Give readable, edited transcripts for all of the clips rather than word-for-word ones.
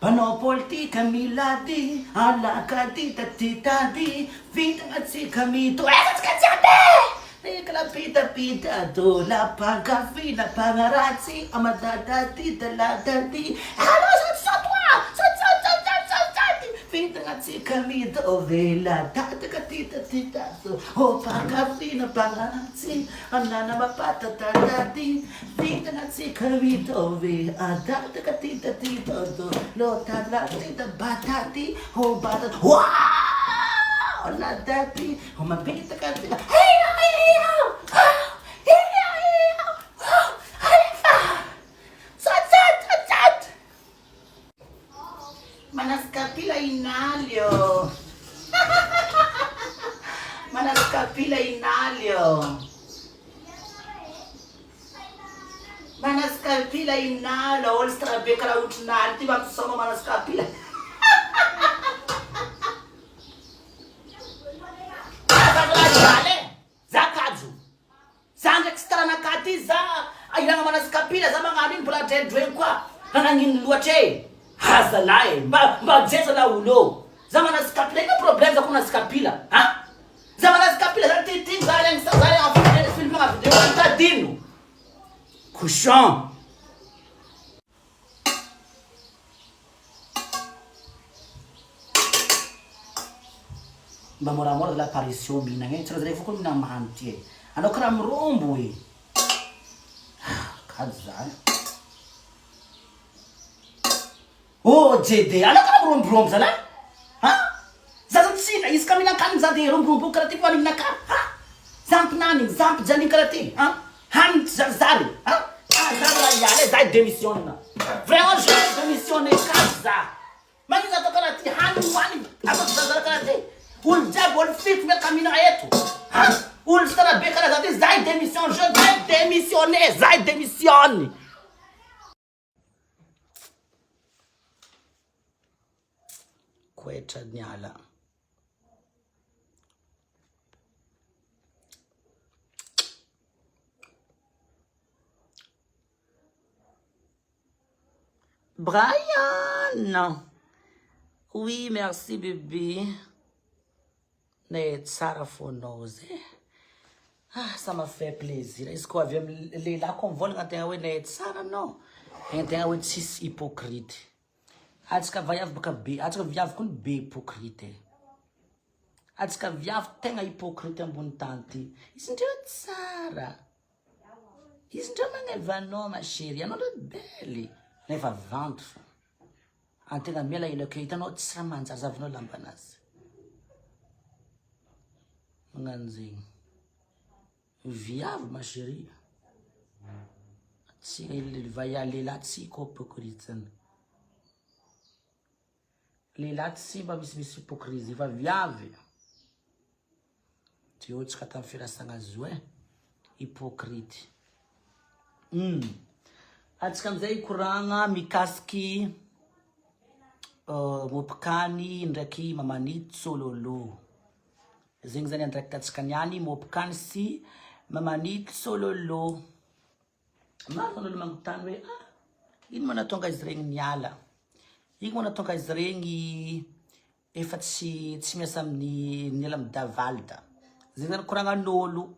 Mpanao politika milady alakady tatitady vintana tsika mito aiza tsika jiaby e! Nikalapitapita dola mpankafy na mpanaratsy amadadady daladady allo satoa satoa vintana tsika mito veladadaka titatitato ô mpankafy na mpanaratsy anana mapatatadady Vintana tsika mitovy adadaka tita tita do lo tala tita batati ho bata wow la dati ho mapitaka tita hey hey hey Tsat tsat tsat tsat Manaskapila inalio Manaskapila inalio Manaskapila inalo olo stra be karaha otrinaly ty mampisaoma manaskapila Za kajo Za ndraiky tsy taranaka ty za ilana manasy kapila za magnano ino mbola dredregny koa raha nagnino loatra e ha zalahy e mba mba je zalahy olo ô za manasy kapila ino problème za ko manasy kapila ha za manasy kapila za titigny za regny za regny film na video tadino cochon. Mba moramora zalahy apparition mihinagna e, tsy raha zay fô koa mihinagna mahandro ty e, anao karaha mirombo e, ah kajy zany. Oh JD, anao karaha miromborombo zalahy ha, za zany tsy isaka mihinan-kanigny za de romborombo karaha ty fa mihinan-kanigny ha, za mpinanigny, za mpijaligny karaha ty ha. Haniny tsy zarizary a! Ah za raha hiala e, za hi-demissionne. Vraiment je vais demissionner kajy za. Magnino atao karaha ty, haniny hohaniny atao tsy zarizary karaha ty. Olo jiaby olo fito miaraka mihinagna eto. Ha! Olo tsy tara be karaha za ty, za hi-demissionne, je vais demissionner, za hi-demissionne. Koetra niala. Brian! Oui, merci bébé. Ne tsara fonao zay. Ah, ça m'a fait plaisir. Izy koa avy amin'ny lehilahy koa mivolagna antegna hoe ne tsara anao. Antegna hoe tsisy hypocrite. Antsika vaiavy baka be, antsika viavy koa be hypocrite e. Antsika viavy tegna hypocrite ambony tany ty. Izy ndreo tsara. Izy ndreo magneva anao ma chérie, anao ndreo belle. Nefa vandy fo. Antegna miala ela ke hitanao tsy raha manjary zahavanao lambanazy. Magnano zegny. Viavy ma chérie. Tsy vaia lehilahy tsy hypocrite zany. Lehilahy tsy mba misimisy hypocrisie fa viavy. Teo tsika tamin'ny firasagna zo e. Hypocrite. Hum. Atsika amizay hikoragna mikasiky uh, Mopkany ndraiky Mamani Tsololo. Zegny zany andraikitatsika niany Mopkany sy Mamani Tsololo. Maro ny olo magnontany hoe ah, ino ma nahatonga izy regny niala? Ino ma nahatonga izy regny efa tsy tsy miasa amin'ny niala amin'ny Davalda? Zegny zany koragnan'olo.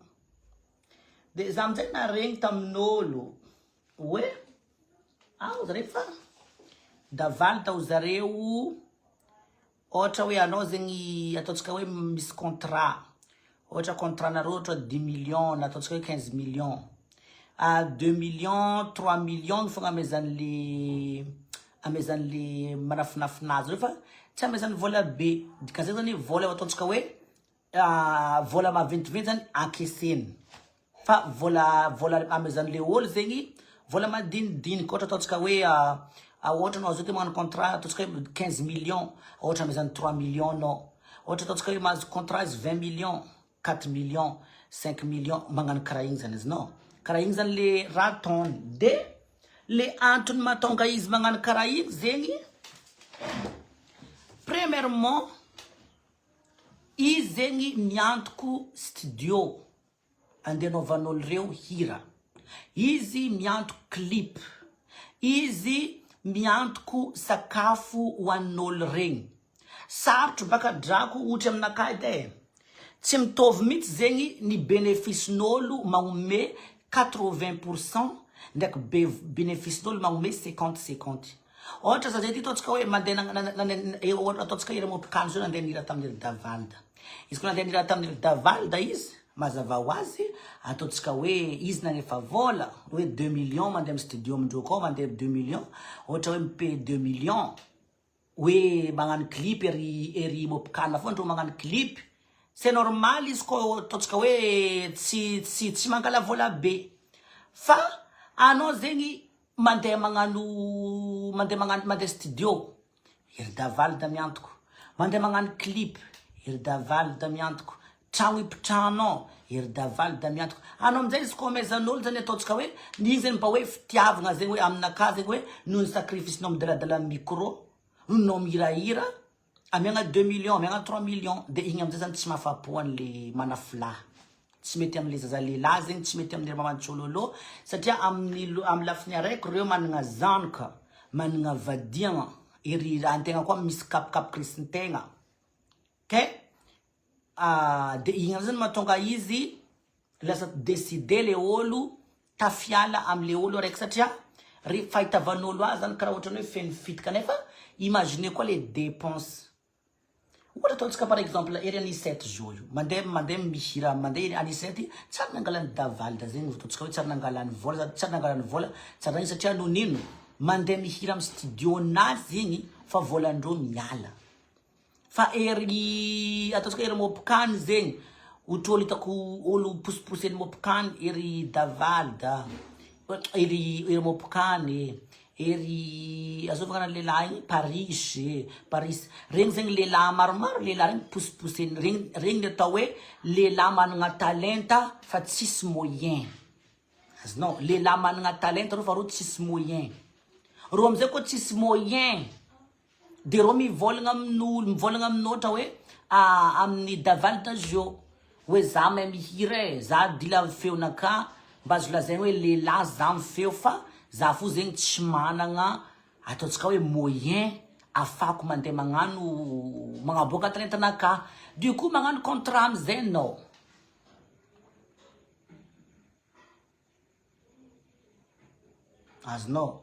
De za amizay naregny tamin'olo hoe ao zare fa Davalda ho zareo Ohatra hoe anao zegny ataontsika hoe misy contrat, ohatra contrat nareo ohatra hoe dix millions na ataontsika hoe quinze millions, deux millions, trois millions fogna amezanle amezanle manafinafina azy reo fa tsy amezany vola be, dikan'izay zany vola ataontsika hoe vola maventiventy zany ankeseny fa vola vola amezanle olo zegny vola madinidinika ohatra ataontsika hoe ohatra anao zao te magnano contrat ataontsika hoe quinze millions ohatra amezany trois millions anao ohatra ataontsika hoe mahazo contrat izy vingt millions quatre millions cinq millions magnano karaha igny zany azonao karaha igny zany le raha ataony de le antony mahatonga izy magnano karaha igny zegny premièrement Izy zegny miantoko studio andeha anaovan'olo reo hira, izy miantoko clip, izy. miantoko sakafo ho an'olo regny. Sarotro baka drako ohatry aminakahy edy e! Tsy mitovy mitsy zegny ny benefice-n'olo magnome 80% ndraiky be benefice-n'olo magnome 50 50. Ôhatra za zay ty ataontsika hoe mandeha ataontsika ery Mopkano zao nandeha nihira tamin'i Ry Davalda. Izy koa nandeha nihira tamin'i Ry Davalda izy, mazava ho azy ataontsika hoe izy nagnefa vôla hoe deux millions mandeha amy studio amindreo akao mandeha deux millions, ôhatra hoe mi-paye deux millions. Hoe magnano clip ery ery Mopkana foana ndreo magnano clip, c'est normal izy ko ataontsika hoe tsy tsy tsy mangala vola be fa anao zegny mandeha magnano mandeha magnano mandeha studio ery Davalda miantoko, mandeha magnano clip ery Davalda miantoko, Tragno ipitrahanao, ery Daval da miantoka. Anao amin'izay izy koa amezan'olo zany ataontsika hoe iny zany mba hoe fitiavagna zegny hoe aminakahy zegny hoe noho ny sacrifice-nao midaladala amin'ny micro, noho nao mihirahira, amiagna deux millions, amiagna trois millions, de igny amin'izay zany tsy mahafapo an'le manafolahy. Tsy mety am'le zaza lehilahy zegny, tsy mety amin'ny ry maman-tsôlôlô satria amin'ny amin'ny lafiny araiky reo managna zanaka, managna vadiagna, ery antegna koa misy kapokapoko resin-tegna, ke De igny amizay zany mahatonga izy lasa decide le olo tafiala amle olo araiky satria re fahitavan'olo azy zany karaha ohatrany hoe feno fitaka nefa imagine koa le depense ohatra ataontsika par exemple ery Anicet zao io mandeha mandeha mihira mandeha ery Anicet tsary nangalany davalda zegny ataontsika hoe tsary nangalany vola tsary nangalany vola tsary nagnino satria noho nino mandeha mihira amy studio nazy igny fa volandreo miala. Fa ery ataontsika ery Mopcany zegny, ohatry olo hitako olo posiposen'i Mopcany ery Davalda, ery ery Mopcany, ery azovy agnaran'ny lehilahy igny Paris e, Paris, regny zegny lehilahy maromaro lehilahy regny posiposeny regny regny ny atao hoe lehilahy managna talenta fa tsisy moyen, azonao, lehilahy managna talenta reo fa reo tsisy moyen, reo amizay koa tsisy moyen. De reo mivôlagna amin'olo, mivôlagna amin'ôhatra hoe amin'ny Davalda Zio hoe za mahay mihira e, za dila feonakà, mba azo lazaina hoe lehilahy za mifeo fa za fo zegny tsy managna ataontsika hoe moyen afahako mandeha magnano magnaboaka talentanakà, du coup magnano contrat amizay anao. Azonao?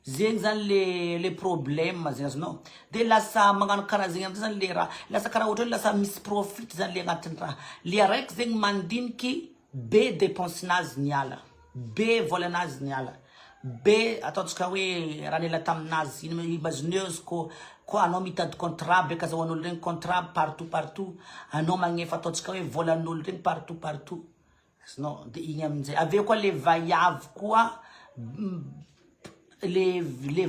Zegny zany le le problème zegny azonao? De lasa magnano karaha zegny amizay zany le raha, lasa karaha ohatra hoe lasa misy profit zany le agnatin'ny raha, le araiky zegny mandiniky be depense-nazy niala, be vôlanazy niala, be ataontsika hoe raha niala taminazy, imagineo izy kô kô anao mitady contrat beka azahoan'olo regny contrat partout partout, anao magnefa ataontsika hoe vôlan'olo regny partout partout. Azonao, de igny aminjay, avy eo koa le vaiavy koa le le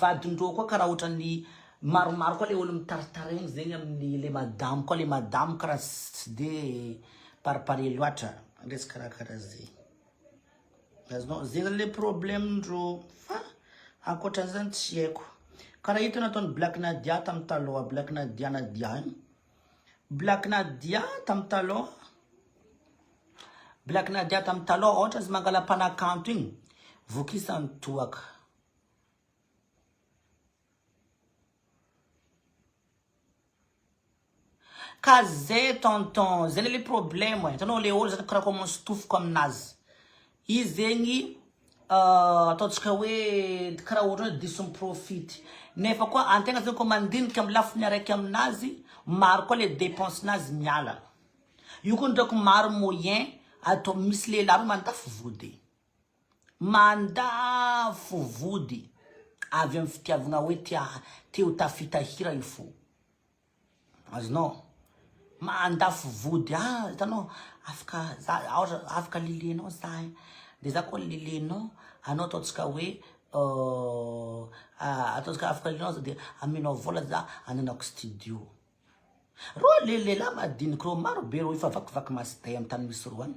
vadindreo koa karaha ohatran'ny maromaro koa le olo mitaritaregny zegny amin'ny le madamo koa le madamo karaha tsy de paripare loatra, resaka raha karaha zegny, azonao, zegny zany le problème ndreo fa ankoatran'izany tsy haiko, karaha ito nataon'i Black Nadia tamy taloha, Black Nadia Nadia igny. Black Nadia tam taloha Black Nadia tam taloha ohatra izy mangala mpanakanto igny vokisany toaka. Ka zay tonton, zay le problème e, hitanao le olo zany karaha commence tofoka aminazy, izy zegny ataontsika hoe karaha ohatra hoe diso mi-profite, nefa koa antegna zegny koa mandinika amy lafiny araiky aminazy maro koa le depense nazy miala, io koa ndraiky maro moyen atao misy lehilahy reo mandafo vody, mandafo vody avy amy fitiavagna hoe tia te ho tafita hira io fo. Azonao? Mandafo vody ah, hitanao, afaka za ohatra afaka lilenao za eh, de za koa lilenao, anao ataontsika hoe ataontsika afaka lilenao za de amenao vola za ananako studio. Reo le lehilahy madiniky reo maro be reo efa vakivaky maso-day amy tany misy reo agny.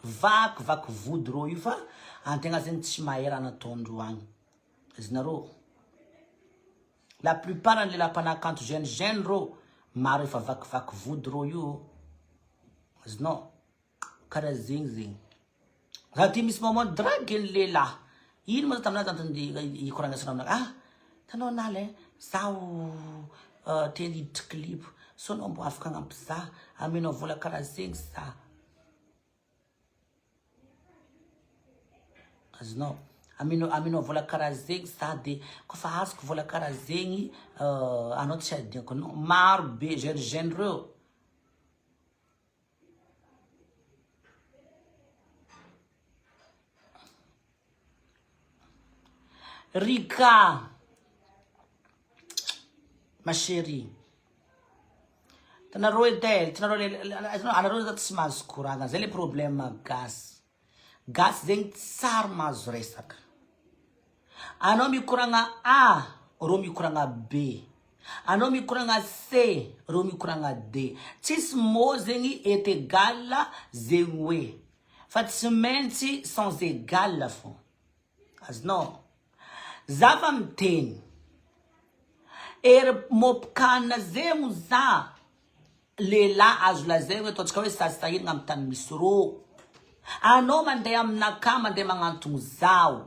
Vaky vaky vody reo io fa antegna zegny tsy mahay raha nataondreo agny. Azonareo? La plupart ny lehilahy mpanakanto jeune jeune reo maro efa vakivaky vody reo io. Azonao? Karaha zegny zegny. Za ty misy moment draguen'ny lehilahy. Ino ma zao taminazy antony ikoragnasana aminah? Ah! Hitanao Nala eh, zaho te hiditra clip, sao anao mbo afaka hagnampy zah, amenao vola karaha zegny zah. Azonao? Amenao amenao vola karaha zegny zah de koa fa azoko vola karaha zegny anao tsy adiako anao. Maro be jeune jeune reo. Rika, ma chérie, hitanareo edy e, hitanareo le, anareo zao tsy mahazo koragna, zay le problème gasy, gasy zegny tsary mahazo resaka, anao mikoragna A, reo mikoragna B, anao mikoragna C, reo mikoragna D, tsisy mot zegny est egal zegny hoe. Fa tsy maintsy sans egal fô. Azonao? Za fa miteny. Ery mopkana zegny za lehilahy azo lazaigny hoe ataontsika hoe sasahiragna amy tany misy rô. Anao mandeha aminakahy mandeha magnantogno zaho.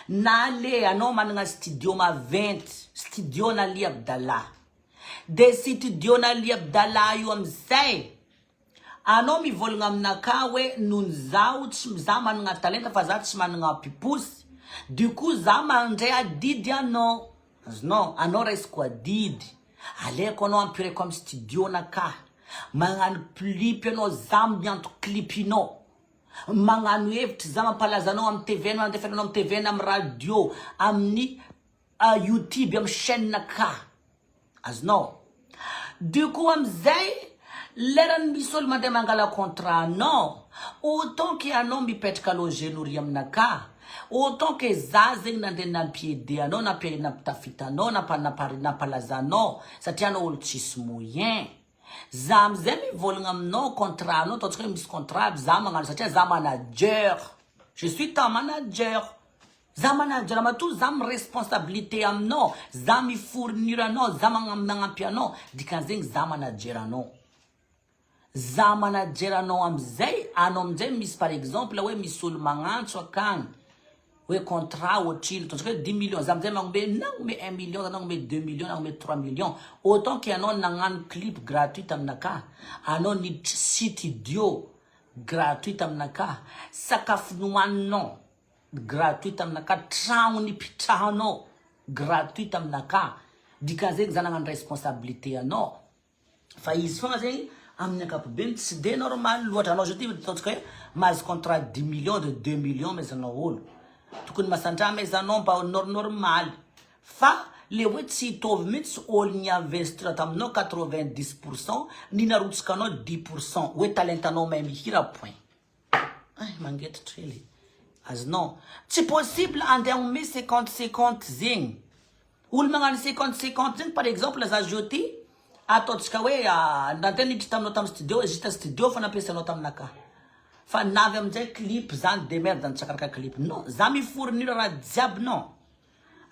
Na le anao managna studio maventy, studio n'Ali Abdallah. De studio n'Ali Abdallah io amizay Anao mivolagna aminakahy hoe noho zaho tsy za managna talenta fa za tsy managna mpiposy du coup za mandray adidy anao azonao anao raisiko adidy aleko anao ampiraiko amy studio nakahy magnano clip anao za miantoky clip inao magnano hevitry za mampalaza anao amy tvn mandefa anao amy tvn amy radio amin'ny youtube amy chaine nakahy Azonao? Du coup amizay lerany misy olo mandeha mangala contrat anao, autant que anao mipetraka loger nourri aminakahy, autant que za zegny nandeha nampi-aider anao, nampi nampitafita anao, nampa nampalaza anao satria anao olo tsisy moyen. Za amizay mivolagna aminao contrat anao ataontsika hoe misy contrat aby za magnano satria za manager, je suis ta manager. Za manager matoa za mi responsabilité aminao, za mi fournir anao, za magnampy anao, dikan'izegny za manager anao. Za manager anao amizay, anao amizay misy par exemple hoe misy olo magnantso akagny hoe contrat ohatrino, ataontsika hoe dix millions, za amizay magnome nagnome un million za nagnome deux millions, nagnome trois millions, autant que anao nagnano clip gratuit taminakahy, anao niditry studio gratuit taminakahy, sakafo nohaninao Gratuit aminakahy, tragno nipitrahanao gratuit aminakahy, dikan'izegny za nagnano responsabilité anao, fa izy fogna zegny amin'ny ankapobeny tsy de normal loatra, anao zao ty ataontsika hoe mahazo contrat dix millions de deux millions amezanao olo, tokony masandraha amezanao mba ho nornormaly, fa le hoe tsy hitovy mintsy olo ni-investir taminao 90 pour cent ny narotsakanao dix pour cent, hoe talentanao mahay mihira point. Ay mangetitra hely. Azonao. Tsy possible andeha hanome 50 50 zegny. Olo magnano 50 50 zegny par exemple za zao ty ataontsika hoe nandeha niditra taminao tamin'ny studio juste studio fa nampiasanao taminakahy. Fa navy aminjay clip zany de merde nitsakaraka clip. Non, za mi fournir raha jiaby non.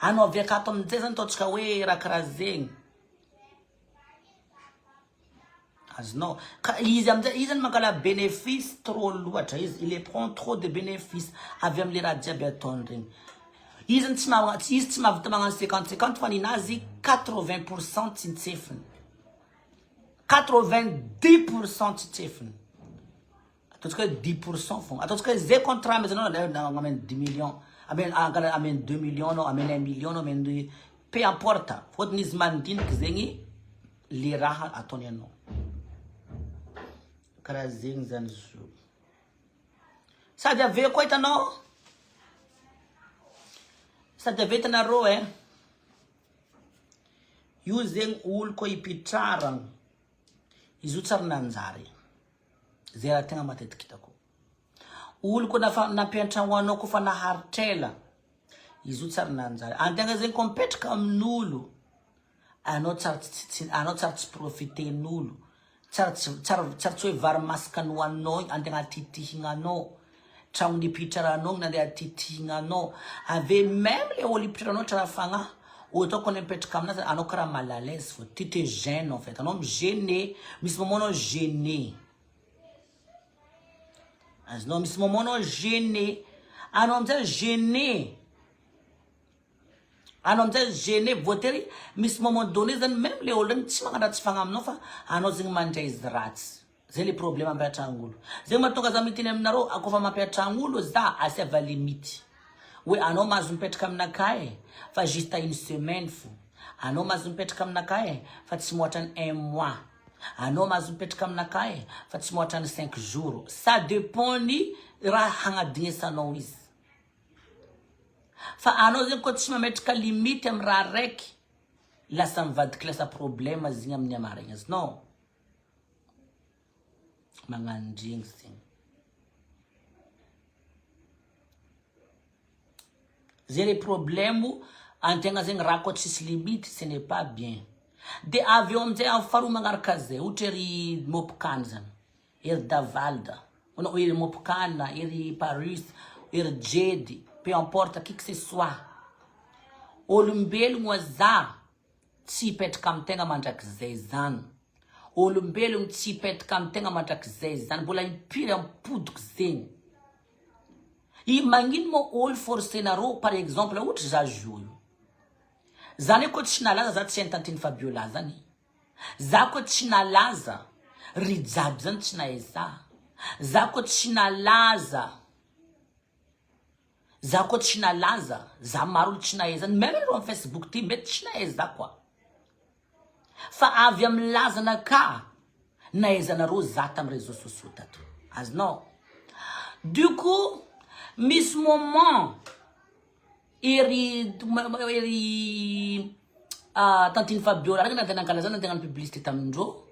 Anao avy akato aminjay zany ataontsika hoe raha karaha zegny. Azonao? Ka izy amizay, izy zany mangala bénéfice trop loatra izy, il les prend trop de bénéfice avy amle raha jiaby ataony regny. Izy zany tsy maha, izy tsy mahavita magnano 50 50 fa ninazy 80 pour cent tsintsefiny. 90 pour cent tsintsefiny. Ataontsika hoe dix pour cent fogna, ataontsika hoe zay contrat amezanao na ameny dix millions, ameny angala ameny deux millions anao, ameny un million anao, ameny peu importe, fôtony izy mandiniky zegny le raha ataony anao, karaha zegny zany izy io, sady avy eo koa hitanao, sady avy eo hitanareo ein, io zegny olo koa ipitraragna, izy io tsy ary nanjary. Zay raha tegna matetiky hitako. Olo koa nafa nampiantragno anao koa fa naharitra ela, izy io tsary nanjary. Antegna zegny koa mipetraka amin'olo, anao tsary tsy tsy anao tsary tsy profiten'olo, tsary tsy tsary tsary tsy hoe vary masaka nohaninao igny antegna atitihignanao, tragno nipitraranao igny nandeha atitihignanao, ave meme le olo ipitraranao tsara fagnahy, autant ko anao mipetraka aminazy anao karaha mal à l'aise fô, tu te gêne en fait, anao mi-gêner, misy moment anao gêner, azonao, misy moment anao gêner, Anao amizay gene anao amizay gene voatery misy moment donné zany meme le olo regny tsy magnano ratsy fagnahy aminao fa anao zegny mandray izy ratsy. Zay le problème ampiatragno olo. Zay mahatonga za miteny aminareo kôfa mampiatragno olo za asiava limite. Hoe anao mahazo mipetraka aminakahy e fa juste une semaine fo. Anao mahazo mipetraka aminakahy e fa tsy mihoatra ny un mois. Anao mahazo mipetraka aminakahy e fa tsy mihoatra ny cinq jours. Ça dépend ny raha hagnadignesanao izy. Fa anao zegny koa tsy mametraka limite amy raha raiky lasa mivadiky lasa problème zegny amin'ny hamaregny azonao. Magnano regny zegny. Zay le problème antegna zegny raha koa tsisy limite ce n'est pas bien. De avy eo amizay amy faharoa magnaraka zay ohatra ery Mopcane zany, ery Davalda, non ery Mopcane, ery Parus, ery Jedy, peu importe qui que ce soit, olombelogno za tsy hipetraka amy tegna mandrakizay zany, olombelogno tsy hipetraka amy tegna mandrakizay zany, mbola impiry ampodiko zegny. I magnino moa olo forcenareo par exemple ohatra za zo io za ne koa tsy nalaza za tsy hainy tantine Fabiola zany za koa tsy nalaza ry jiaby zany tsy nahay za za koa tsy nalaza za koa tsy nalaza za maro olo tsy nahay zany meme reo am facebook ty mety tsy nahay za koa Fa avy amin'ny lazanakà nahaizanareo za tamin'ny réseaux sociaux tato. Azonao? Du coup, misy moment ery ery tantine Fabiola raiky nandeha nangala za nandeha nagnano publicité tamindreo.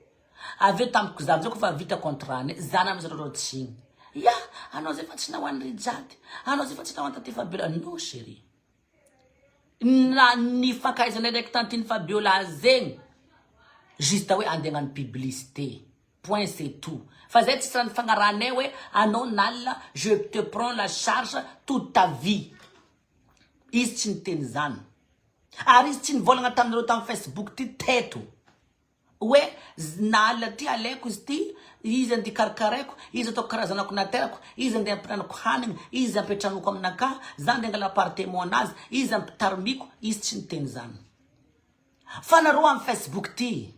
Avy eo tampoka za amizay kofa vita contrat-nay, za namizareo tsigny. Ya, anao zay fa tsy nahoan'i Rijade, anao zay fa tsy nahoan'i tantine Fabiola. Non chérie. Na ny fankahaizanay ndraiky tantine Fabiola zegny juste hoe andeha hagnano publicité point c'est tout fa zay tsisy raha nifagnarahanay hoe anao nalina je te prends la charge toute ta vie izy tsy niteny zany ary izy tsy nivôlagna taminareo tamin'ny facebook ty teto. Hoe nala ty alaiko izy ty, izy andeha karakaraiko, izy ataoko karaha zanako naterako, izy andeha ampihinanako hanigny, izy ampiantranoko aminakahy, za andeha angala appartement anazy, izy ampitarmiko, izy tsy niteny zany. Fa nareo am facebook ty,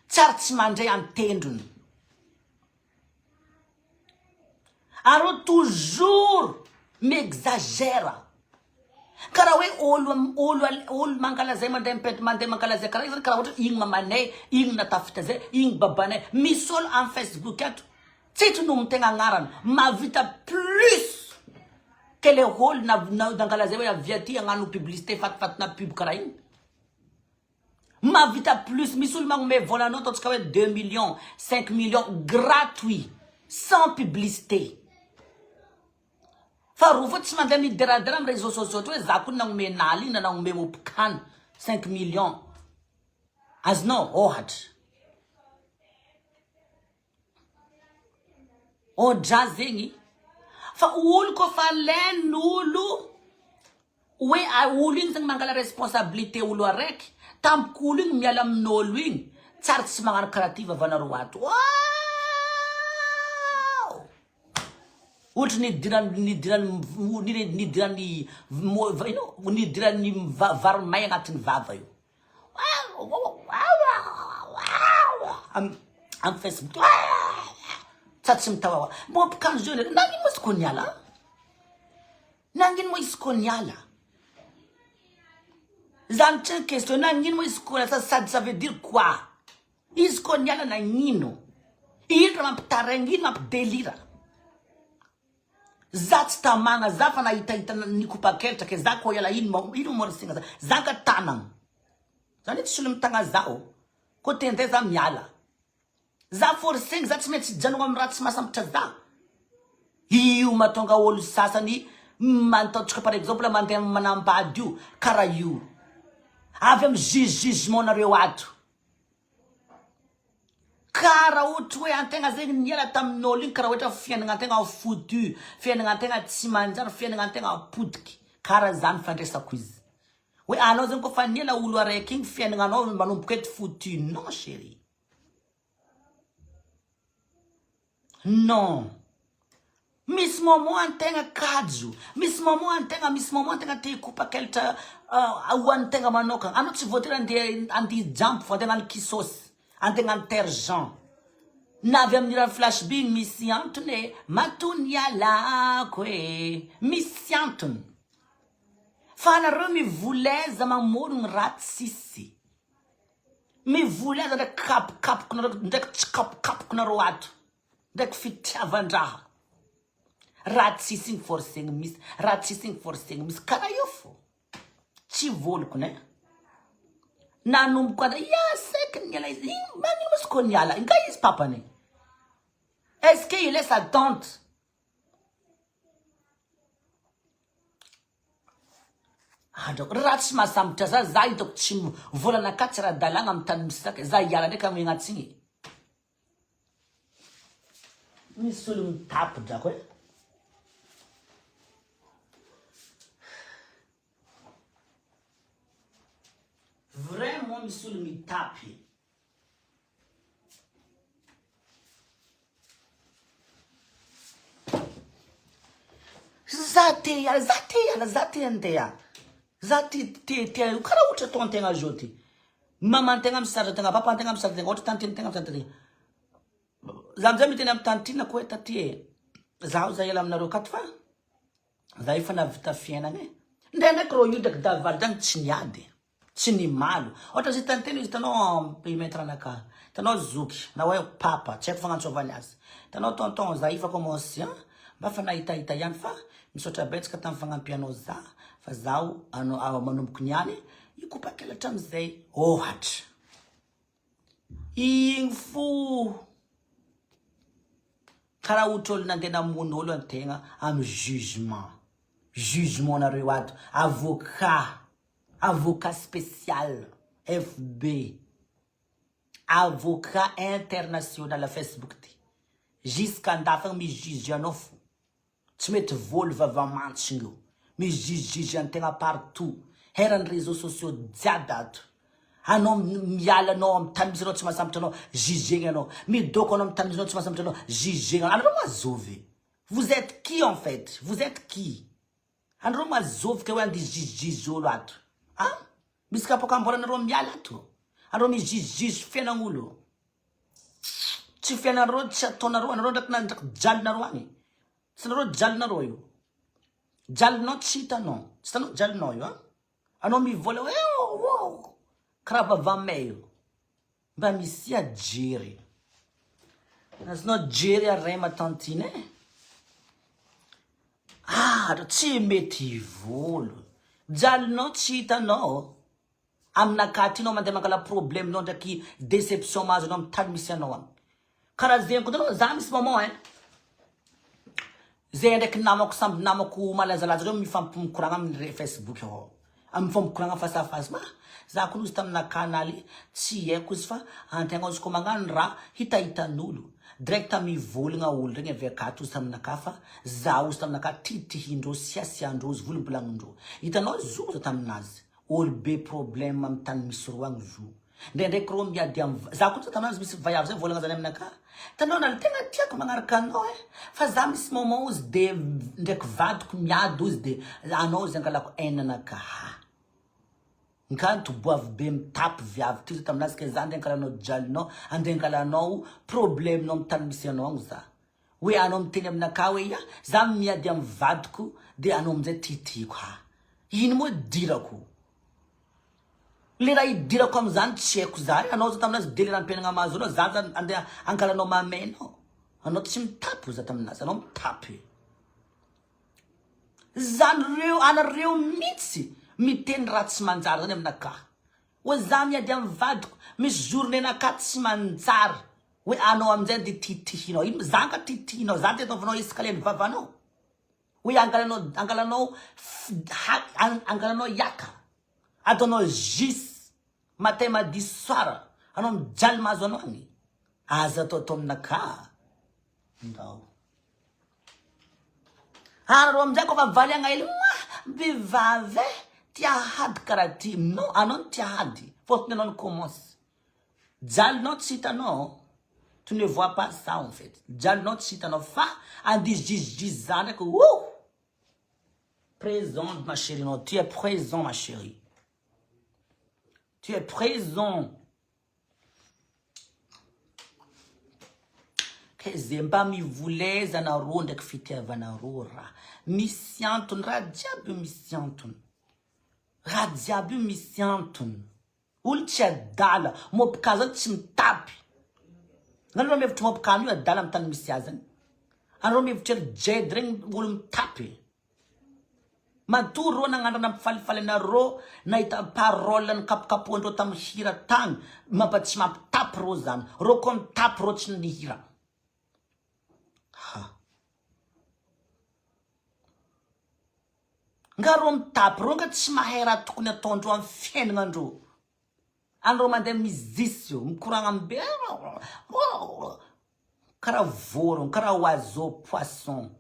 tsary tsy mandray antendrony. Areo toujours mi-exagère. Karaha hoe olo olo olo mankalazay mandeha mipet mandeha mankalazay karaha io zany karaha ohatra hoe igny mamanay, igny natafita zay, igny babanay. Misy olo am facebook ato tsisy no tegna agnarany mahavita plus que le olo nankalazay hoe avia aty hagnano publicité fatifatina pub karaha igny. Mahavita plus, misy olo magnome vola anao ataontsika hoe deux millions, cinq millions gratuit sans publicité. Fa roa fo tsy mandeha mideradera am réseaux sociaux ohatra hoe za koa nagnome naly na nagnome mopkana cinq millions. Azonao ohatra. Ôdra zegny fa olo kôfa alain'olo hoe olo igny zegny mangala responsabilité olo araiky tampoka olo igny miala amin'ôlo igny tsary tsy magnano karaha ty vavanareo ato ooh ohatry ny nidiran'ny nidiran'ny nidiran'ny ino nidiran'ny vary may agnatin'ny vava io. Am Facebook sa tsy mitawawa mbô mpikanjo zao nagnino moa izy kô niala nagnino moa izy kô niala zany tsy question nagnino moa izy kô niala sady ça veut dire quoi izy kô niala nagnino ino raha mampitaraigny ino mampidelira Za tsy tamagna za fa nahitahita nikopakelitra ke za ko hiala ino ino mo risiana za za nga tanagna za ne tsisy olo mitagna za ô ko te handeha za miala za forcegny za tsy maintsy hijanogna amy raha tsy mahasambotra za io mahatonga olo sasany ataontsika par exemple mandeha manambady io karaha io avy amy juge jugement nareo ato Ka raha ohatra hoe antegna zegny niala tamin'ôlo igny karaha ohatra fiaignanantegna foutu, fiaignanantegna tsy manjary, fiaignanantegna potiky, karaha zany fandraisako izy. Hoe anao zegny kôfa niala olo araiky igny fiaignananao manomboka eto foutu, non chérie, non. Misy moment antegna kajo, misy moment antegna, misy moment antegna te hikopakelatra ho an'ny tegna manokagna, anao tsy voatery andeha andeha hijambo fô andeha hagnano kisôsy, andeha hagnano tergent, na avy amin'ny hiran'i Flash B misy antony e, matoa nialako e, misy antony, fa anareo mivoleza mamorogno raha tsisy, mivoleza ndraiky kapokapokinareo ndraiky tsy kapokapokinareo ato. Ndraiky fitiavan-draha. Raha tsisy igny forcegny misy, raha tsisy igny forcegny misy, karaha io fô. Tsy voloko ne. Nanomboka ya saiky niala izy, ino magnino izy koa niala, nga izy papany? Est-ce que il est sa tante? Andrako, raha tsy mahasambotra za, za hitako tsy volanakahy tsy ara-dalàgna amy tany misy zaka, za hiala ndraiky amy agnatsigny. Misy olo mitapy drako e. Vraiment misy olo mitapy. Za te hiala, za te hiala, za te handeha. Za te te te karaha ohatra ataon-tegna zao ty. Maman-tegna misaratra tegna, papan-tegna misaratra tegna, ohatra tantine-tegna misaratra tegna. Za amizay miteny amy tantinako hoe taty e, zaho za hiala aminareo akato fa za efa nahavita fiainagna e. Ndraindraiky rô io ndraiky davaly zany tsy niady. Tsy nimalo. Ohatra zay tantely izy hitanao périmètre anakahy. Hitanao zoky na hoe papa, tsy haiko fagnantsovany azy. Hitanao tonton za efa commence an, mba fa nahitahita ihany fa misaotra betsaka tamin'ny fagnampianao za fa zaho anao manomboky niany hikopakelatra amizay ohatra. Igny fo karaha ohatra olo nandeha namono olo antegna amy jugement. Jugement nareo ato, avocat. Avocat spécial FB avocat international Facebook ty jusqu'andafy agny mi juge anao fo tsy mety voly vava mantsigny io mi juge juge antegna partout herany réseaux sociaux jiaby ato anao miala anao amy tany misy anao tsy mahasambotra anao jugegny anao midôko anao amy tany misy anao tsy mahasambotra anao jugegny anareo mazôvy vous êtes qui en fait vous êtes qui Anareo mazovoka hoe andeha hizizizizy olo ato an! Misy kapoaka amboaranareo miala ato? Anareo mizizizizy fiainagn'olo. Tsy fiainanareo tsy ataonareo, anareo ndraiky na ndraiky jalinareo agny. Tsy nareo jalinareo io. Jalinao tsy hitanao. Tsy hitanao jalinao io an! Anao mivola hoe oh oh karaha vavamay io. Mba misia jery. Azonao jery arema tantine e. Ah, tsy mety volo. Jalinao tsy hitanao. Aminakahy aty nao mandeha mangala problème nao ndraiky déception mahazo anao amin'ny tany misy anao agny. Karaha zegny koa za misy moment hein. Zay ndraiky namako samby namako malazalaza reo mifampimikoragna amin'ny facebook ao. Mifampikoragna face à face ma za koa loza taminakahy naly tsy haiko izy fa antegna izy koa magnano raha hitahitan'olo direct mivolagna olo regny avy akato izy taminakahy fa zaho izy taminakahy titihindreo siasiandreo izy volombolagnindreo hitanao zo za taminazy olo be problème amy tany misy ro agny zo Ndraindraiky rô miady am za koa tanazy misy vaiavy zay mivolagna zany aminakahy, hitanao na tegna tiako magnaraka anao eh, fa za misy moment ozy de ndraiky vadiko miady ozy de anao ozy angalako haine anakahy, nkanto boavy be mitapy viavy ty za taminazy ke za ande angalanao jalinao, ande angalanao problème nao amy tany misy anao agny za, hoe anao miteny aminakahy hoe ya za miady amy vadiko de anao amizay titihiko ha, ino moa idirako. Le raha idirako amizany tsy haiko za e, anao za taminazy de le raha ampiainagna mahazo anao za zany andeha angalanao mamay-nao, anao tsy mitapy za taminazy, anao mitapy. Zany reo anareo mintsy miteny raha tsy manjary zany aminakahy, hoe za miady amy vadiko, misy journée nakahy tsy manjary, hoe anao amizay andeha titihinao, ino za nga titihinao, za andeha ataovanao escalier ny vavanao. Hoe angalanao angalanao angalanao hiaka ataonao jus matin madi soir anao mijaly mahazo anao agny aza ataotao aminakahy ndao ary reo amizay kofa valiagna hely moa vehivavy e tia hady karaha ty non anao no tia hady fôtony anao ni-commence jalinao tsy hitanao. Tu ne vois pas ça en fait. Jalinao tsy hitanao fa andizidizidizy za ndraiky ouh! Présente ma chérie non, tu es présent ma chérie. Tu es présent. Ke ze mba mivoleza nareo ndraiky fitiavanareo raha. Misy antony, raha jiaby io misy antony. Raha jiaby io misy antony. Olo tsy adala, mopka zany tsy mitapy. Nareo mihevitry mopka io adala amy tany misy azy any. Anareo mihevitry ry jed regny olo mitapy. Matoa reo nagnano raha nampifalifaly anareo nahita parole nikapokapohandreo tamy hira tagny mampa tsy mampitapy reo zany. Reo koa mitapy reo tsy nihira. Ha. Nga reo mitapy reo nga tsy mahay raha tokony ataondreo amy fiaignanandreo. Anareo mandeha mizisy io mikoragna be karaha vorogno karaha oiseau poisson.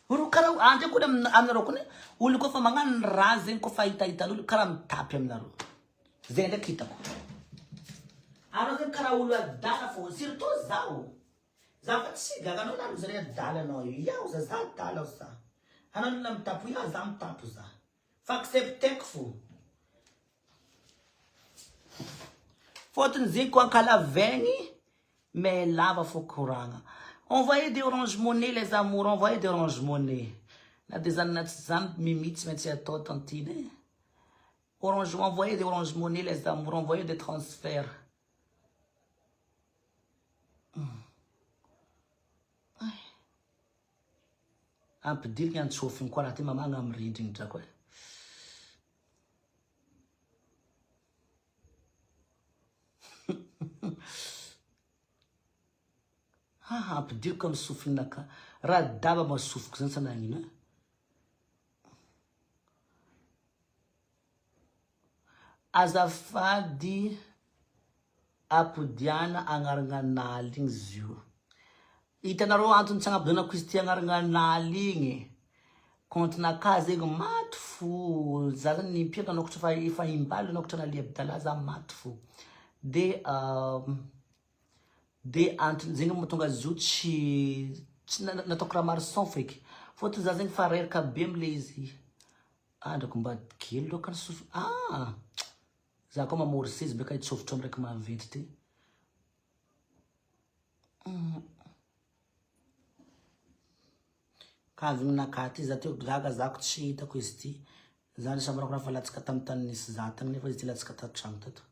Olo karaha andreo koa aminareo koa olo koa fa magnano raha zegny koa fa hitahitan'olo karaha mitapy aminareo. Zay ndraiky hitako. Anao zegny karaha olo adala fô surtout zaho. Za fa tsy gaga anao na zare adala anao io. Iaho za za adala aho za. Anao olona mitapy iaho za mitapy za. Fa accepteko fô. Fôtony zegny ko ankalavegny mais lava fô koragna. Envoyez des orange money les amours, envoyez des orange money. Na de zany na tsy zany Mimi tsy maintsy atao tantine e. Orange, envoyez des orange money les amours, envoyez des transferts. Ampidirigny antsôfigny koa raha ty mamagna amy rindrigny drako e. Haha ampidiriko amy sofinaka. Raha daba ma sofiko zany sa nagnino e? Azafady ampodiana agnarana naly igny zio. Hitanareo antony tsy agnapodianako izy ty agnarana naly igny. Compte naka zegny maty fo. Za zany nimpira nanokatra fa efa imbalo nanokatra an'Ali Abdallah za maty fo. De de antony zegny mahatonga azy io tsy tsy nataoko Ramarson feky. Fôtony za zegny fa reraka be amle izy. Andrako mba kely loaka ny sofina ah! Za koa mamorse izy beka hitsofotro am raiky maventy ty. Kavigninakahy ty za teo gaga za ko tsy hitako izy ty. Za nisamborako raha fa latsaka tamy tany nisy za tagny nefa izy ty latsaka tato tragno tato.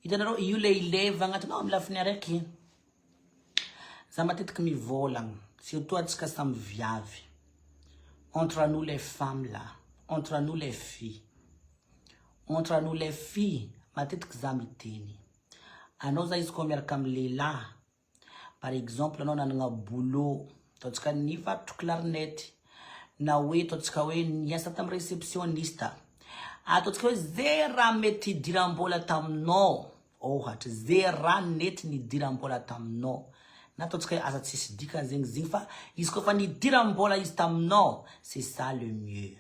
Hitanareo io le ileva agnatinao amin'ny lafiny araiky. Za matetiky mivôlagna, surtout antsika samy viavy. Entre nous les femmes là, entre nous les filles. Entre nous les filles, matetiky za miteny. Anao za izy koa miaraka amin'ny lehilahy, Par exemple anao nanagna boulot, ataontsika nivarotro clarinette, na hoe ataontsika hoe niasa tamin'ny réceptionniste, ataontsika hoe ze raha mety hidiram-bola taminao, ohatra ze raha nety nidiram-bola taminao, na ataontsika hoe asa tsisy dikany zegny izy igny fa izy koa fa nidiram-bola izy taminao, c'est ça le mieux.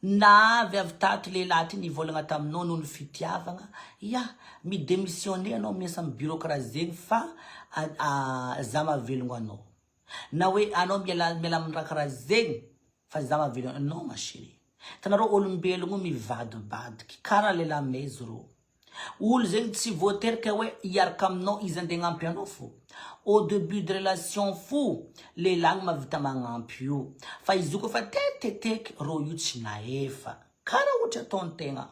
Na avy avy tato lehilahy ty nivolagna taminao noho ny fitiavagna, ya, mi demissionner anao miasa am bureau karaha zegny fa za mahavelogno anao. Na hoe anao miala miala am raha karaha zegny fa za mahavelogno anao, non ma chérie. Hitanareo olombelogno mivadibadiky karaha lehilahy maizy rô. Olo zegny tsy voatery ka hoe hiaraka aminao izy andeha hagnampy anao fô. Au debut de relation fo lehilahy no mahavita magnampy io. Fa izy io koa fa tetiteteky rô io tsy nahefa. Karaha ohatry ataon-tegna.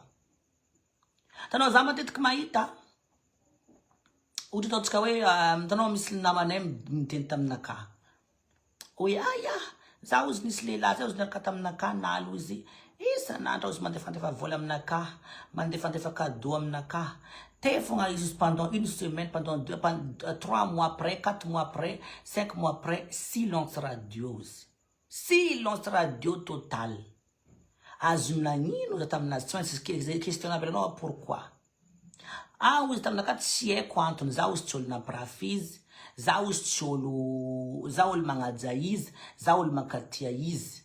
Hitanao za matetiky mahita, ohatra ataontsika hoe hitanao misy namanay niteny taminakahy. Hoy ahy ah, za ozy nisy lehilahy zay ozy niaraka taminakahy naly ozy isan'andro ozy mandefandefa vola aminakahy, mandefandefa cadeau aminakahy, teo fogna izy ozy pendant une semaine, pendant deux, trois mois après, quatre mois après, cinq mois après, silence radio ozy, silence radio total, azony nagnino za taminazy, tsy maintsy question aby anao pourquoi. Ah hozy taminakahy tsy haiko antony, za hozy tsy olo nampirafy izy, za hozy tsy olo, za olo magnaja izy, za olo mankatia izy.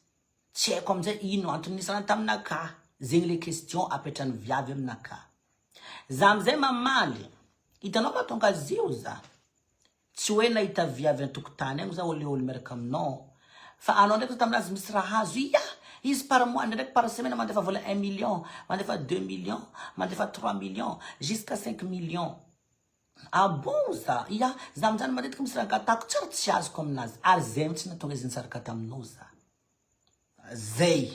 Tsy haiko amizay ino antony nisarahany taminakahy. Zegny le question apetran'ny viavy aminakahy. Za amizay mamaly, hitanao mahatonga azy io za. Tsy hoe nahita viavy antokotany agny za le olo miaraka aminao fa anao ndraiky taminazy misy raha azo ia izy par mois ndraindraiky par semaine mandefa vola un million mandefa deux millions mandefa trois millions jusqu'à cinq millions ah bon za ia za aminjany matetiky misy raha angatahako tsara tsy azoko aminazy ary zay mitsy nahatonga izy nisaraka taminao za zay.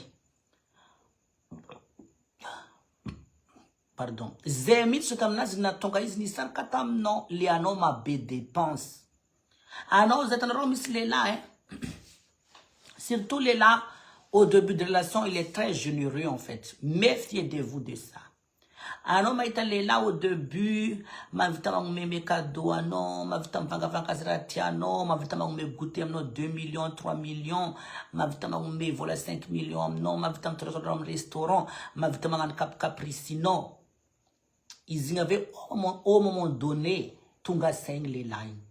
Pardon. Zay mihitsy zao taminazy nahatonga izy nisaraka taminao le anao maha be dépense. Anao zay hitanareo misy lehilahy eh, surtout lehilahy au début de relation il est très généreux en fait. Méfiez de vous de ça. Anao mahita lehilahy au début mahavita magnome cadeau anao, mahavita mivangavanga azy raha tianao, mahavita magnome goûter aminao 2 millions, 3 millions, mahavita magnome vola 5 millions aminao, mahavita mitondratondra amin'ny restaurant, mahavita magnano capricinao. Izy igny avy eo au moment donné tonga saigny lehilahy igny.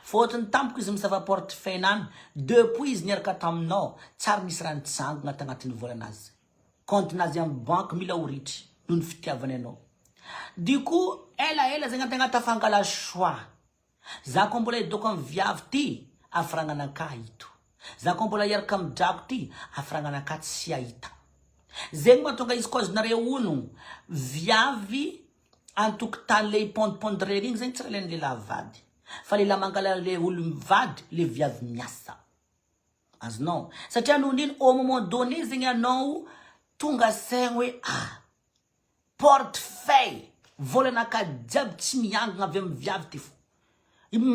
Fôtony tampoka izy misava portefeuille-nany depuis izy niaraka taminao tsary nisy raha nitsangana tagnatin'ny volanazy. Compte-nazy amin'ny banky mila ho ritry noho ny fitiavany anao. Du coup elaela zegny antegna tafangala choix. Za koa mbola hidoko amin'ny viavy ty afiragnanakahy ito. Za koa mbola hiaraka amin'ny drako ty afiragnanakahy tsy ahita. Zegny mahatonga izy koa azonareo onogno viavy antokotany le hipondipondrer igny zegny tsy raha ilain'ny lehilahy vady. Fa lehilahy mangala le olo mivady le viavy miasa. Azonao? Satria noho n'ino au moment donné zegny anao tonga saigny hoe ah portefeuille volanakahy jiaby tsy miangona avy amin'ny viavy ty fô.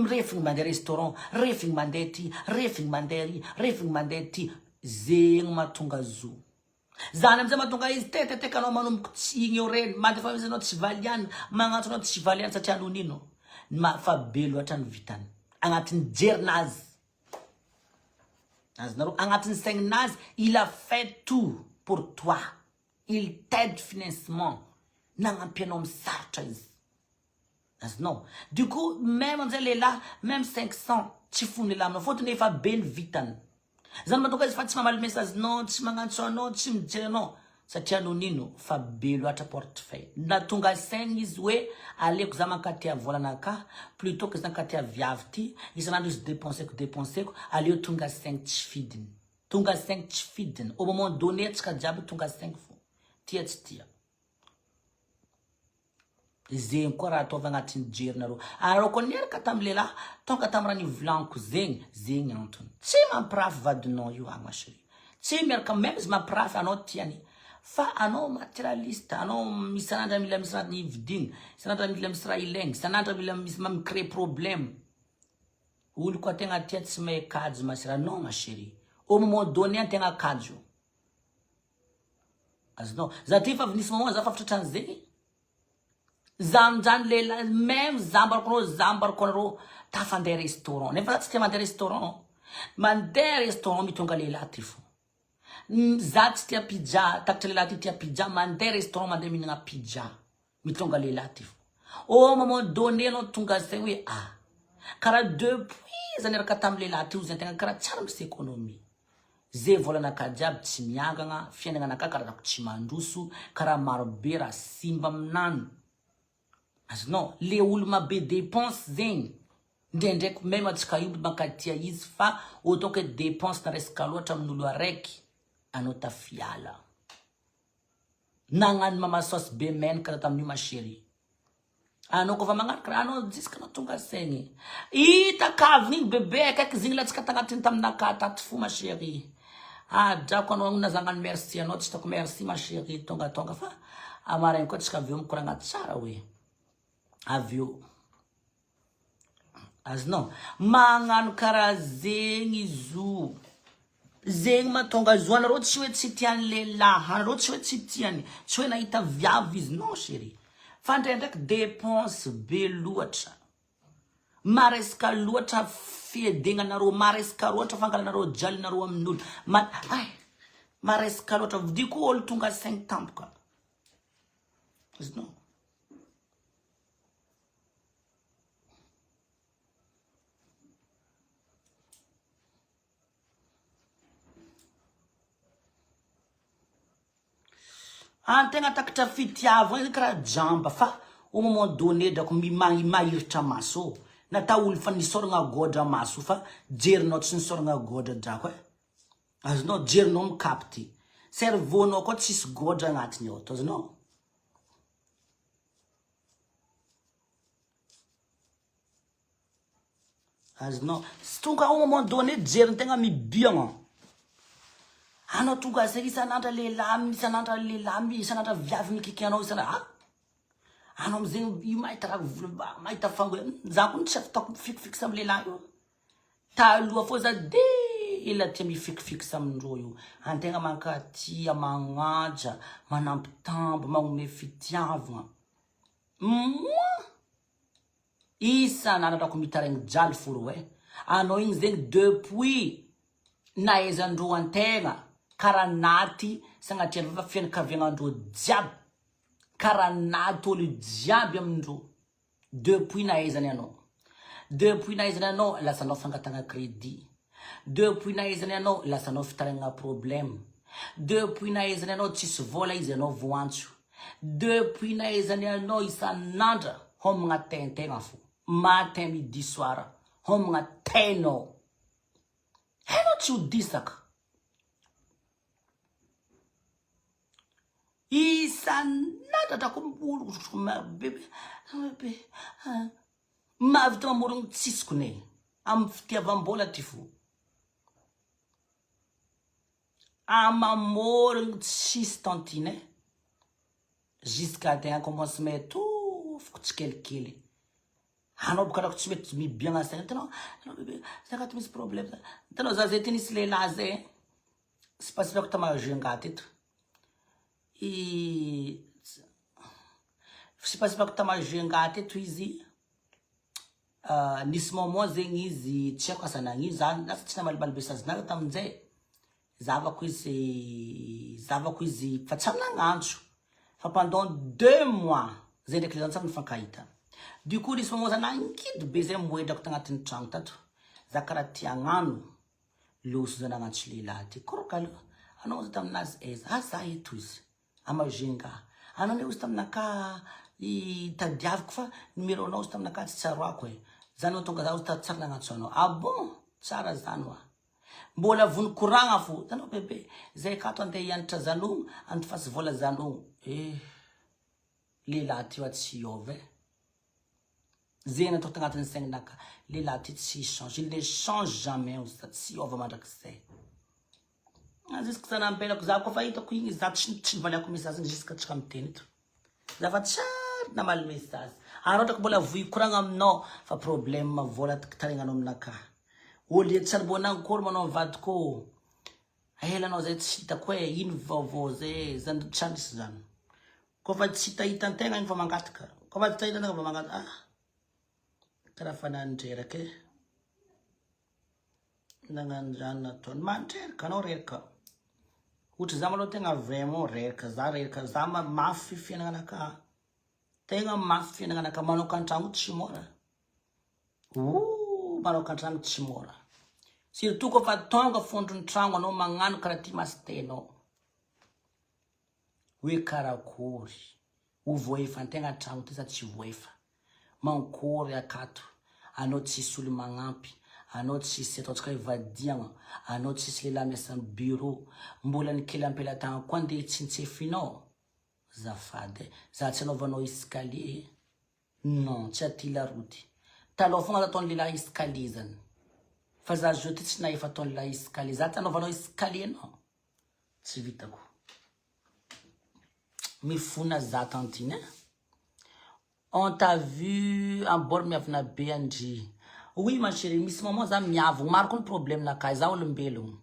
Refigny mandeha restaurant, refigny mandeha ty, refigny mandeha ry, refigny mandeha ty. Zegny mahatonga zo. Zany amizay mahatonga izy teteteka anao manomboky tsy ignorer-ny, mandefa message anao tsy valiany, magnantso anao tsy valiany satria noho n'ino? Fa be loatra ny vitany agnatin'ny jerinazy. Azonareo agnatin'ny saigninazy il a fait tout pour toi, il t'aide financement, nagnampy anao amin'ny sarotra izy. Azonao? Du coup même amizay lehilahy même 500 tsy fony lehilahy aminao fôtony efa be ny vitany. Zany mahatonga izy fa tsy mamaly message-nao, tsy magnantso anao, tsy mijery anao satria noho n'ino? Fa be loatra portefeuille. Nahatonga saigny izy hoe aleoko za mankatia volanakahy plutôt que za ankatia viavy ty, isan'andro izy depenseko depenseko, aleo tonga saigny tsy fidiny. Tonga saigny tsy fidiny. Au moment donné antsika jiaby tonga saigny fô. Tia tsy tia. Zegny koa raha ataovy agnatin'ny jerinareo. Anareo koa niaraka tamin'ny lehilahy, tonga tamin'ny raha nivolaniko zegny, zegny antony. Tsy mampirafy vadinao io ah ma chérie. Tsy miaraka même izy mampirafy anao tiany. Fa anao materialiste, anao isan'andro mila misy raha vidigny, isan'andro mila misy raha ilaigny, isan'andro mila misy mi-crée problème. Olo koa tegna tia tsy mahay kajy ma chérie. Non ma chérie. Au moment donné antegna kajo. Azonao? Za ty efa avy nisy moment za fa avy tratran'izegny. Za aminjany lehilahy même za ambarako anareo za ambarako anareo tafandeha restaurant nefa za tsy tia mandeha restaurant. Mandeha restaurant mitonga lehilahy ty fo. Za tsy tia pizza, takatra lehilahy ty tia pizza, mandeha restaurant mandeha mihinagna pizza. Mitonga lehilahy ty fo. Au moment donné anao tonga saigny hoe ah karaha depuis za niaraka tamin'ny lehilahy ty ozy antegna karaha tsary misy économie. Ze volanakahy jiaby tsy miangagna, fiaignananakahy karaha ataoko tsy mandroso, karaha maro be raha simba aminany. Azonao? Le olo mabe dépense zegny, ndraindraiky meme antsika io mankatia izy fa autant que dépense na resaka loatra amin'olo araiky, anao tafiala. Nagnano mama sauce be menaka za tamin'io ma chérie. Anao koa fa magnano karaha anao jusque anao tonga saigny. Hita kaviny igny bebe akaiky zigny latsaka tagnatiny taminakahy tato fo ma chérie. Adrako anao na za hagnano merci anao tsy hitako merci ma chérie tongatonga fa amaraigny koa tsika avy eo mikoragna tsara hoe avy eo. Azonao? Magnano karaha zegny izy io. Zegny mahatonga azy io anareo tsy hoe tsy tian'ny lehilahy, anareo tsy hoe tsy tiany, tsy hoe nahita viavy izy, non chérie. Fa ndraindraiky dépense be loatra, maresaka loatra fiedegnanareo, maresaka loatra fangalanareo jalinareo amin'olo, ma- ay, maresaka loatra, du coup olo tonga saigny tampoka. Azonao? Antegna takatra fitiavagna zay karaha jamba fa au moment donné drako mimahiritra maso ô. Natao olo fa nisoragna gôdra maso fa jerinao tsy nisoragna gôdra drako e. Azonao jerinao mikapty. Cerveau nao koa tsisy gôdra agnatiny ao to azonao. Azonao. Tsy tonga au moment donné jerintegna mibiagna. Anao tonga zay isan'andra lehilahy, isan'andra lehilahy, isan'andra viavy mikiky anao isan'andra. Ah! Anao amizegny io mahita raha vola, mahita fango. Za koa tsy afitako mifikifiky amy lehilahy io. Taloha fô za de ela tia mifikifiky amindreo io. Antegna mankatia, magnaja, manambitamby, magnome fitiavagna. Moi! Isan'andro ataoko mitaraigny jaly fo rô eh. Anao igny zegny depuis nahaizandreo antegna kara naty sagnatria vava fianakaviagnandreo jiaby kara naty olo jiaby amindreo depuis nahaizany anao depuis nahaizany anao lasa anao fangatahagna credit depuis nahaizany anao lasa anao fitaraigna problème depuis nahaizany anao tsisy vôla izy anao voantso Depuis nahaizany anao isan'andra homagna tentegna fo matin midi soir homagna tenao hainao tsy ho disaka isan'andra drako mahavita mamorogno tsisy kone amy fitiavam-bola ty fo. Amamorogno tsisy tantine eh. Jusqu'à tegna commence mitofoko tsikelikely. Anao boka rako tsy mety mibiagna saigna hitanao anao bebe za ka misy problème za. Hitanao za zay ty nisy lehilahy zay eh, sipasipako ta Majunga teto. I sipasipako ta Majunga teto izy. Nisy moment zegny izy tsy haiko asa nagnino za lasa tsy namalimaly message nazy taminjay, zavako izy zavako izy fa tsy ary nagnantso fa pendant deux mois zay ndraiky zany tsy ary nifankahita, du coup nisy moment za nangidy be zay moedrako tagnatin'ny tragno tato, za karaha te hagnano loso za nagnantso lehilahy ty, koroka aloha anao za taminazy aiza, ah za eto izy. A Majunga. Anao anie ozy taminakahy i tadiaviko fa numéro nao ozy taminakahy tsy tsaroako e. Zany mahatonga za ozy tsary nagnantso anao. Ah bon! Tsara zany wa. Mbola vono koragna fo. Hitanao bebe, zay akato andeha hianatra zanogno, andifasy vola zanogno. Eh! Lehilahy ty wa tsy hiova e. Zegny nataoko tagnatin'ny saigninakahy. Lehilahy ty tsy hi-change. Il ne change jamais ozy za, tsy hiova mandrakizay. Jusque za nampelako za koa fa hitako igny za tsy tsy nivaliako message igny jusque tsika miteny eto. Za fa tsary namaly message. Ary ohatra ka mbola vohy koragna aminao fa problème vola tarignanao aminakahy. Au lieu tsy ary mbô nankory manao am vadiko ô. Ela anao zay tsy hitako e, ino vaovao zay e, zany tsy ary nisy zany. Koa fa tsy hitahitan-tegna igny fa mangataka. Koa fa tsy hitahitan-tegna fa mangataka. Ah! Karaha fa nandreraka e. Nagnano zany nataony. Mandreraka anao reraka. Ohatra za malôha tegna vraiment reraka, za reraka, za mafy fiainagnanakahy. Tegna mafy fiainagnanakahy, manoka an-tragno tsy môra. Ooh, manoka an-tragno tsy môra. Surtout kôfa tonga fondron'ny tragno anao magnano karaha ty masitenao. Hoe karakory. Ho voahefa-ntegna an-tragno ty sa tsy voahefa? Mankôry akato, anao tsisy olo magnampy, anao tsisy ataontsika hoe vadiagna, anao tsisy lehilahy miasa am bureau, mbola ny kely ampelatagna koa ndeha tsintsefinao? Zafady e, za tsy anaovanao escalier e, non tsy aty laroty, taloha fogna za ataon'ny lehilahy escalier zany, fa za zao ty tsy nahefa ataon'ny lehilahy escalier, za tsy anaovanao escalier anao, tsy vitako. Mifona za tantine eh. On t'a vu en bord miavona be andry. Oui ma chérie, misy moment za miavogno, maro koa ny problème nakahy, za olombelogno.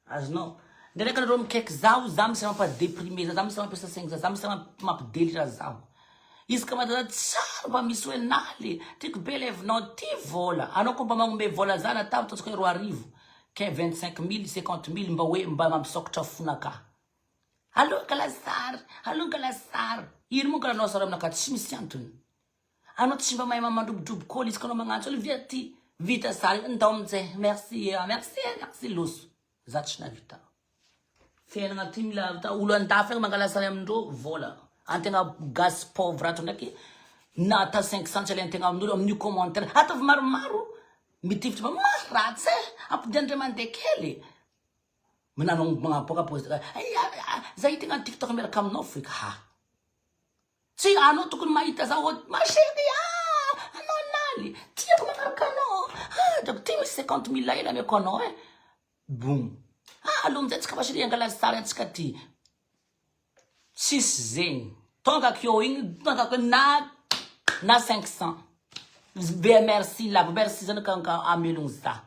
Azonao? Ndraindraiky anareo mikaiky zaho, za misy raha mampa-déprimer za, za misy raha mampiasa saigny za, za misy raha mampidelira zaho. Izy ka mahita za tsara mba misy hoe naly, tiako be levinao, ty vola. Anao koa mba magnomey vola za natao ataontsika hoe 2000, quin 25000, 50000 mba hoe mba mampisokatra fonakahy. Allo kala sary, allo kala sary. Ino moa kala anao sary aminakahy tsy misy antony. Anao tsy mba mahay mamandrobodrobo kôly izy ka anao magnantso olo via ty vita sary ndao aminjay merci eh, merci eh, merci loso. Za tsy nahavita. Fiainagna ty mila olo andafy agny mangala sary amindreo vola. Antegna gasy pauvre ato ndraiky na ata 500 tsy alaintegna amin'olo amin'io commentaire. Ataovy maromaro mitifitra fa maharatsy e! Ampodian-dray mandeha kely. Manano magnaboaka post za io tegna tiktok miaraka aminao foika ha. Tsy anao tokony mahita za ô ma chérie ah anao naly tiako magnaraka anao ah drako ty misy 50 mille hely ameko anao eh. Boum. Ah aleo amizay tsika ma chérie angala sary antsika ty. Tsisy zegny. Tonga akeo igny tonga akeo na na 500. Be merci lava merci zany ka ka amelogno za.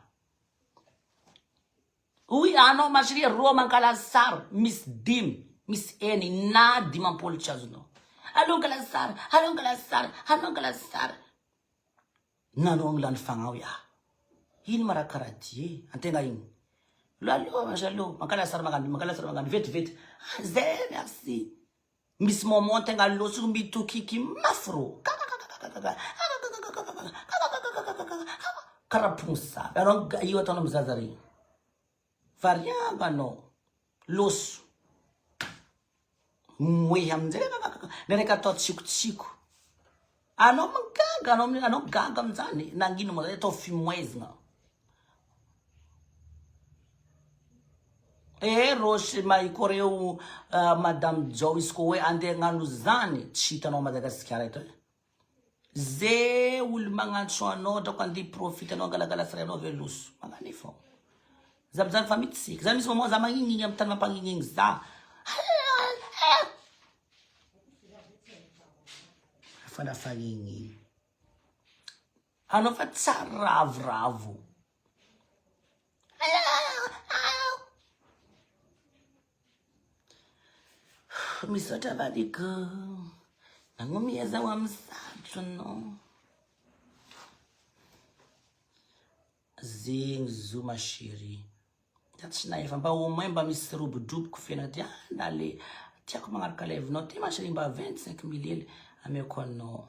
Oui anao ma chérie roa mangala sary misy dimy misy eny na 50 tsy azonao. Aleo angala sary aleo angala sary aleo angala sary. Nanao ny lany fagnao ya. Ino ma raha karaha ty e? Antegna ino? Lo aleo aleo mangala sary magnano mangala sary magnano vetivety. Ah zay merci. Misy moment tegna lôsoko mitokiky mafy rô. Karaha pomosavy. Anao io ataonao amy zaza regny. Variamba anao. Lôso. Moehy aminjay. Ndraindraiky atao tsikotsiko. Anao gaga anao anao gaga aminjany. Nagnino ma zay atao fimoezagna. Eh Roche mahiko reo madame Jao izy ko hoe andeha hagnano zany tsy hitanao à Madagasikara eto eh. Ze olo magnantso anao drako andeha hi-profite anao hangalangala sary anao ve loso. Magnano io fô. Za mijaly fa mitsiky. Za misy moment za magnignigny amy tany mampagnigny za. Fa nafagnigny. Anao fa tsara ravoravo. Misaotra vadiko nagnomia zaho amin'ny sarotro. Zegny zo ma chérie. Za tsy nahefa mba au moins mba misy robodroboko fiainana ty. Ah na le tiako magnaraka live-nao ty ma chérie mba 25 mille hely ameko anao.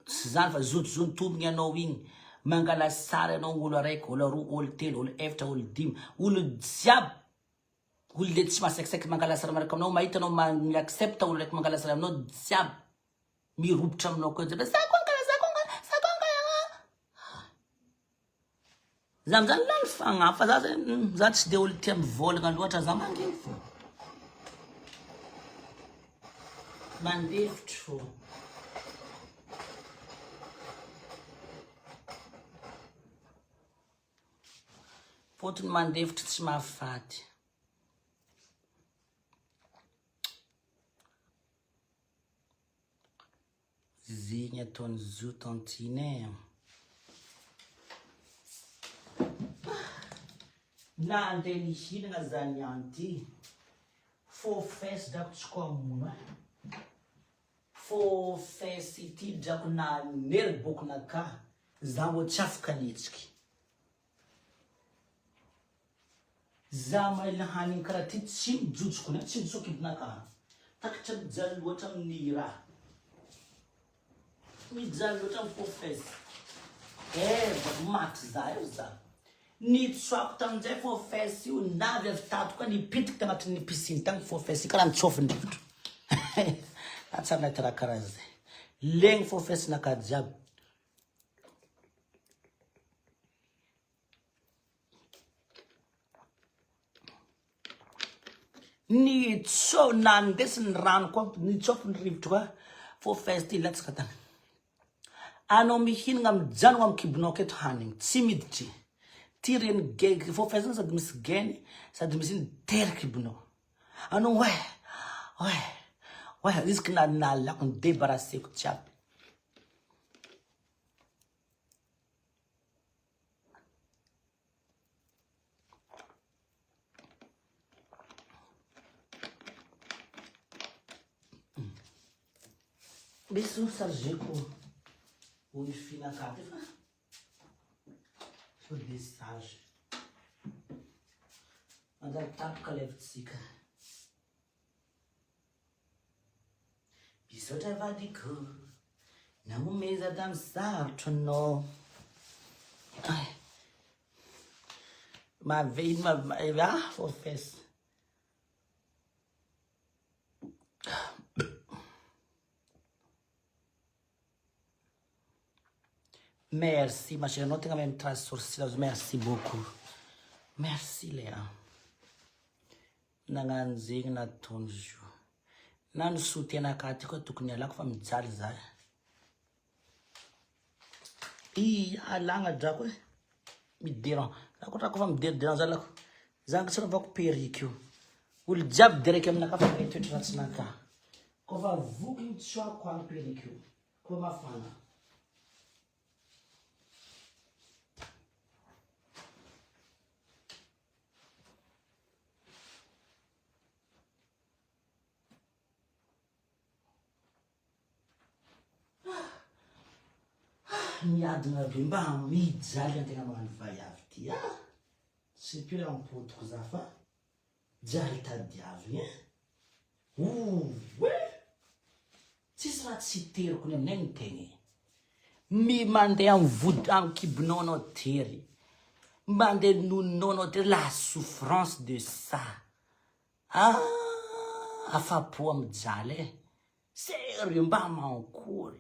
Tsy zany fa zotozotombigny anao igny, mangala sary anao olo araiky, olo aroa, olo telo, olo efatra, olo dimy, olo jiaby, olo le tsy mahasaikisaiky mangala sary miaraka aminao, mahita anao mi-accepte olo raiky mangala sary aminao jiaby, mirobotra aminao koa jiaby, za koa angala, za koa angala, za koa angala. Za amizany lany fagnahy fa za zany za tsy de olo tia mivolagna loatra za manginy fô. Mandefitry fô. Fôtony mandefitry tsy mahafaty. Zegny ataon'i Zo tantine e. Nandeha nihinagna za niany ty. Fô fesy drako tsy koa hamono e. Fô fesy ity drako nanery bokinakahy za mbô tsy afaka nihetsiky. Za maila hanigny karaha ty tsy mijojoko na tsy mijotso kibonakahy. Takatra mijaly loatra amin'ny raha. Mijaly loatra amin'ny faux fesy. Eh bako maty za eo za. Nitsoako tamin'izay faux fesy io navy avy tato koa nipitiky tagnatin'ny piscine tagny faux fesy io karaha nitsofin-drivotro. Za tsy ary nahita raha karaha zay. Legny faux fesy nakahy jiaby. Nitso nandesy ny rano koa nitsofy ny rivotro koa fô fez ty latsaka tany. Anao mihinagna mijanogna amy kibonao aketo hanigny tsy miditry. Ty reny ge fô fez sady misy geny sady misy ino tery kibonao. Anao oe oe oe risque na nalako ni-debarrasseko jiaby. Misy chargeko wifi nakahy ty fa sao de sage. Manjary tapaka levitsika. Misaotra vadiko namomeza tamin'ny sarotro anao. Ay. Mavy ino ma ah faux fesses. Merci ma chérie anao tegna mahay mitrace sourcils merci beaucoup merci Léa nagnano zegny nataony izy io na ny soutien-nakahy ty koa tokony hialako fa mijaly za i alagna drako e mideran za koa drako fa miderideran za lako za tsy anaovako perruque io olo jiaby deraiky aminakahy fa mahay toetra ratsinakahy koa fa voky igny tsoahako agny perruque io Koa mafana. Miadana be mba mijaly antegna magnano vaiavy ty ah! Tsy pire ampodiko za fa jaly tadiavigny eh! Ouuueh! Tsisy raha tsy teriko ny aminay ny tegna e! Mi mandeha am vody am kibonao anao tery, mandeha nononao anao tery, la souffrance de ça! Ah! Afapo am jaly e! Sérieux mba mankory!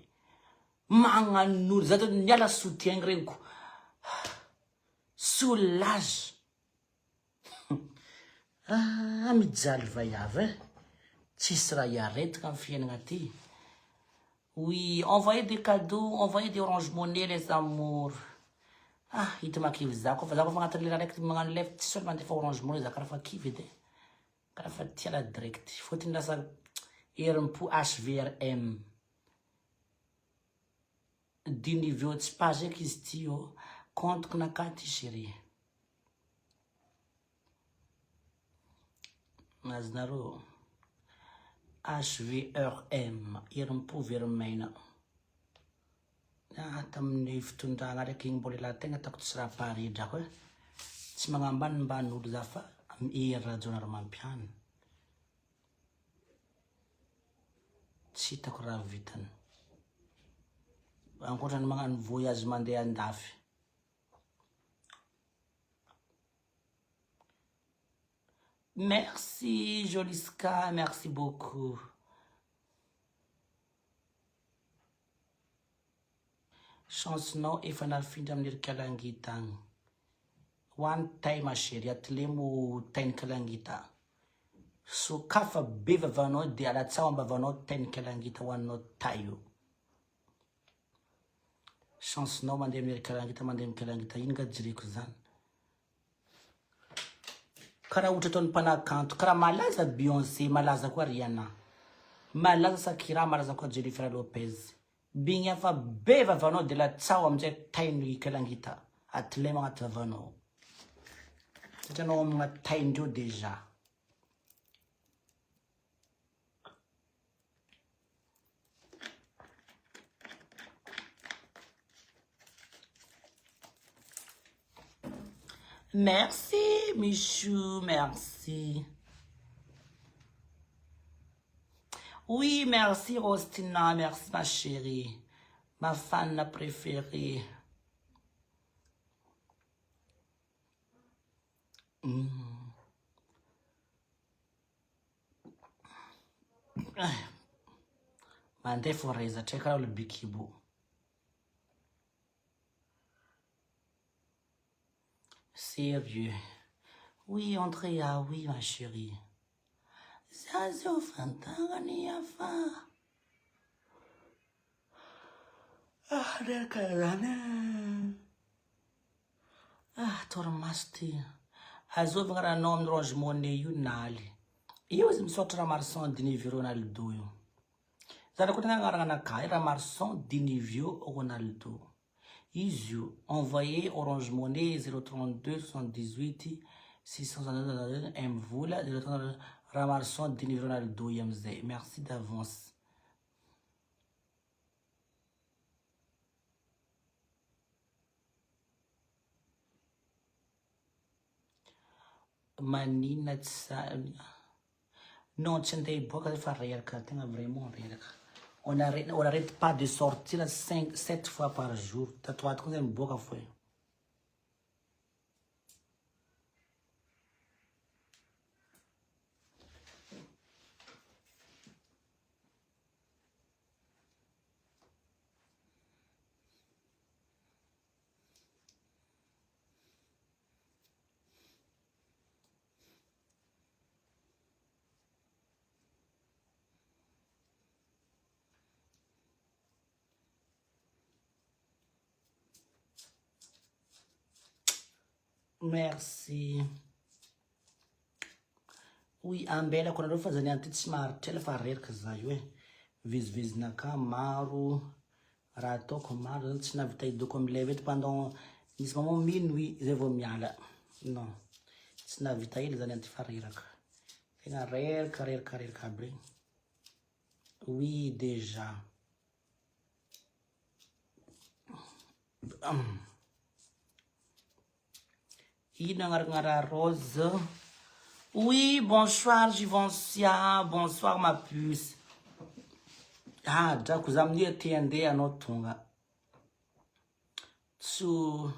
Magnan'olo, za zao niala soutien regniko, soulage! Ah mijaly vaiavy eh! Tsisy raha hiaretagna am fiainagna ty. Oui, envoyez des cadeaux, envoyez des orange money les amours. Ah, hita makivy za koa fa za koa fa agnatin'ny lera araiky magnano live tsisy olo mandefa orange money za karaha fa kivy edy eh. Karaha fa tia raha direct. Fôtony lasa herim-po HVRM. Dinivio tsy page eky izy ty ô. Compte-ko nakà ty chérie. Azonareo HVRM, herim-po verimaina. Ah, tamin'ny fitondrana raiky igny mbola lehilahy tegna ataoko tsy raha pare drako e. Tsy magnambany mbany olo za fa Hery Rajaonarimampianina. Tsy hitako raha vitany. Ankoatra ny magnano voyage mandeha andafy. Merci Joliska, merci beaucoup. Chance-nao efa nafindra amin'ny ry Kalangita agny. Ho any tay ma chérie, atlemo tain'i Kalangita. Sokafa be vavanao dia alatsaho am-bavanao tain'i Kalangita ho anao tay io. Chance-nao mandeha amin'ny ry Kalangita, mandeha amin'ny Kalangita. Ino nga jereko zany? Karaha ohatra ataon'ny mpanakanto, karaha malaza Beyoncé, malaza koa Rihanna, malaza Shakira, malaza koa Jennifer Lopez. Bigna fa be vavanao de latsaho aminjay taino ikalangita atlemo agnaty vavanao. Satria anao homagna taindreo déjà. Merci Michou, merci. Oui, merci Rostina, merci ma chérie, ma fan préférée. Mandeha fo rezatra karaha olo be kibo. Sérieux. Oui Andrea, oui ma chérie. Za zao fantagny hafa. Ah, reraka zany. Ah, torimaso ty. Azovagna raha anao amin'ny Orange Money io naly. Io izy misaotra Ramarson Dinivio Ronaldo io. Zany koa tegna agnarana anakahy Ramarson Dinivio Ronaldo. Izy io envoyer Orange Money 032 78 669 M vola 032 Ramarson Dinivio Ronaldo io amizay. Merci d'avance. Maninona tsy sa non tsy andeha hiboaka zay fa reraka tegna vraiment reraka on arrête on arrête pas de sortir cinq sept fois par jour tato ato koa zay miboaka fo e. Merci. Oui, ambelako anareo fa za niany ty tsy maharitra ela fa reraka za io e. Vezivezinakahy maro, raha ataoko maro zany tsy nahavita hidoko am live eto pendant misy moment minuit zay vao miala. Non, tsy nahavita ela za niany ty fa reraka. Tegna reraka reraka reraka aby regny. Oui déjà. Ino agnarana Rose? Oui, bonsoir Givencia, bonsoir ma puce. Ah, drako za amin'io te andeha anao tonga. Tso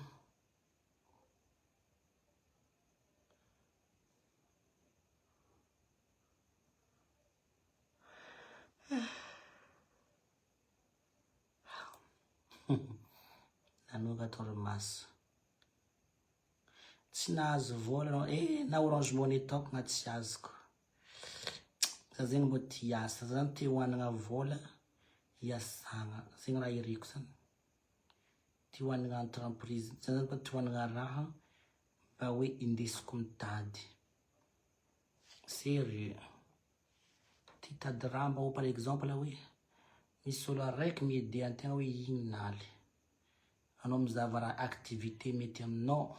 Nanoka torimaso. Tsy nahazo vola anao eh na orange money taoko na tsy azoko. Za zegny mbô tia hiasa, za zany te hoanagna vola hiasagna, zegny raha iriko zany. Te hoanagna entreprise, za zany mba te hoanagna raha mba hoe indesiko mitady. Sérieux. Te hitady raha mba ho par exemple hoe misy olo araiky mi-aider antegna hoe igny naly. Anao mizava raha activité mety aminao,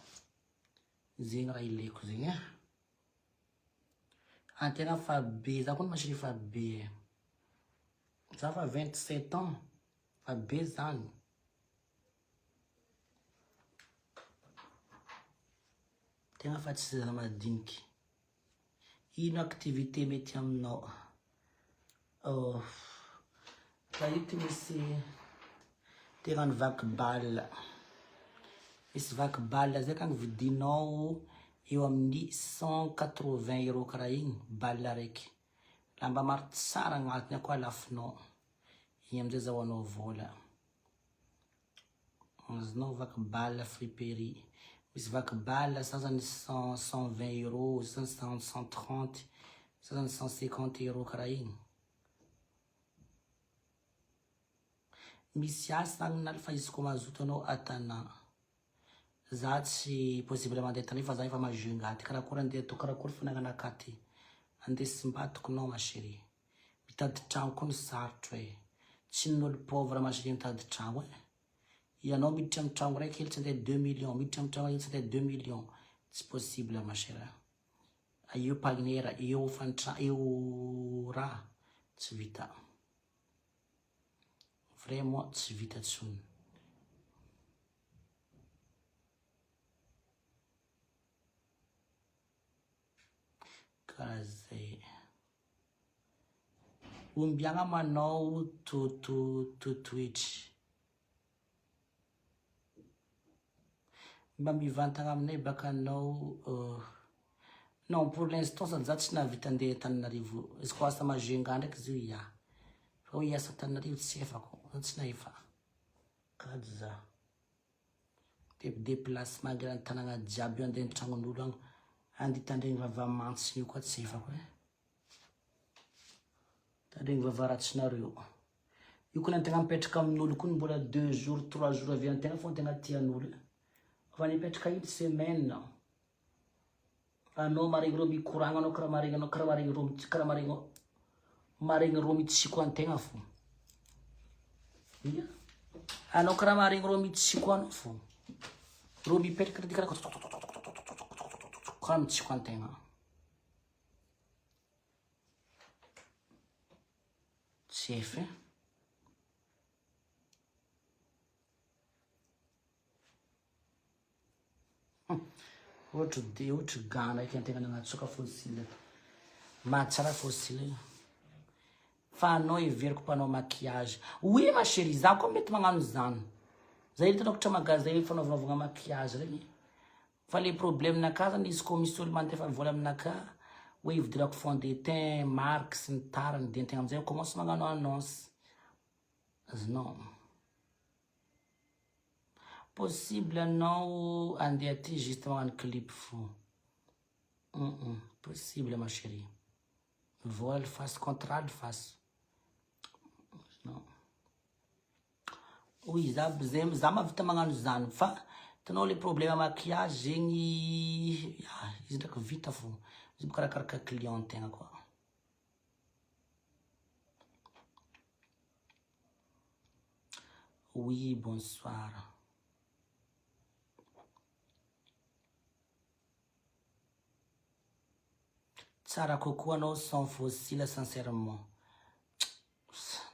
zegny raha ilaiko zegny eh. Antegna fa be, za koa ma chérie fa be eh. Za fa 27 ans, fa be zany. Tegna fa tsy zaza madiniky. Ino activité mety aminao? Oh, raha io ty misy te hagnano vaky balle. Misy vaky balle zay akagny vidinao eo amin'ny 180 euros karaha igny balle araiky. Lamba maro tsara agnatiny ao koa alafonao. Igny amizay azahoanao vola. Azonao vaky balle friperie. Misy vaky balle sasany 100, 120 euros, sasany 130, sasany 150 euros karaha igny. Misy asa agny naly fa izy koa mazoto anao à Tana. Za tsy possible mandeha Tana fa za efa Majunga aty. Karakory andeha atao karakory fanagnanakahy ty. Andeha simbatiko nao ma chérie. Mitady tragno koa no sarotro e. Tsy ny olo pauvre ma chérie mitady tragno e. Ianao miditra amin'ny tragno raiky hely tsy andeha deux millions, miditra amin'ny tragno hely tsy andeha deux millions. Tsy possible ma chérie. Eo panier, eo hofantra, eo raha, tsy vita. Vraiment tsy vita tsony. Karaha zay. Ombiagna manao totototoitry. Mba mivantagna aminay baka anao Non pour l'instant sady za tsy nahavita andeha Antananarivo izy koa asa Majunga ndraiky izy io ya fa hoe hiasa Antananarivo tsy efako za tsy nahefa kajy za Déplacement eran'ny tanàna jiaby io andeha an-tragnon'olo agny andeha hitandregny vava mantsina io koa tsy efako e. Tandregny vava ratsinareo. Io koa antegna mipetraka amin'olo koa mbola deux jours trois jours avy antegna fô antegna tian'olo e. Fa nipetraka une semaine anao maregny reo mikoragna anao karaha maregny anao karaha maregny reo karaha maregny maregny reo mitsiko antegna fô. Ia. Anao karaha maregny reo mitsiko anao fô. Reo mipetraka karaha karaha mitsiko antegna. Tsy efa e. Ohatry de ohatry gana eky antegna nagnatsoka fossile. Mahatsara fossile io. Fa anao heveriko mpanao maquillage. Oui ma chérie, za koa mety magnano zany. Za hitanao kotra magasin fanaovanaovagna maquillage regny. Fa le problème nakahy zany izy koa misy olo mandefa vola aminakahy hoe hividirako fond de teint, marque sy ny tariny de antegna amizay mi-commence magnano annonce. Azonao. Possible anao andeha aty juste magnano clip fo. Hum possible ma chérie. Vola alefaso, contrat alefaso. Azonao. Oui, za zay za mahavita magnano zany fa Hitanao le problème maquillage zegny, ya izy ndraiky vita fô, izy boka arakaraka client tegna koa. Oui bonsoir. Tsara kokoa anao sans faux cils sincèrement.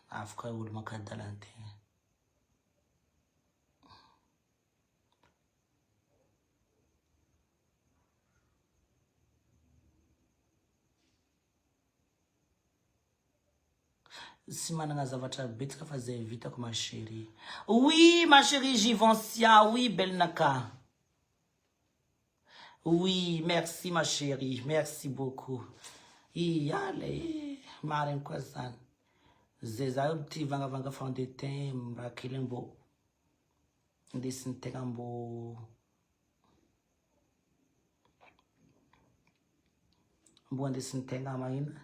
Afaka olo mankadala antegna. Tsy managna zavatra betsaka fa zay vitako ma chérie. Oui ma chérie Givencia, oui belle-naka. Oui, merci ma chérie, merci beaucoup. Ia le marigny koa zany. Zay za io tia vangavanga fond de teint raha kely mbô indesin'ny tegna mbô mbô andesin'ny tegna magnino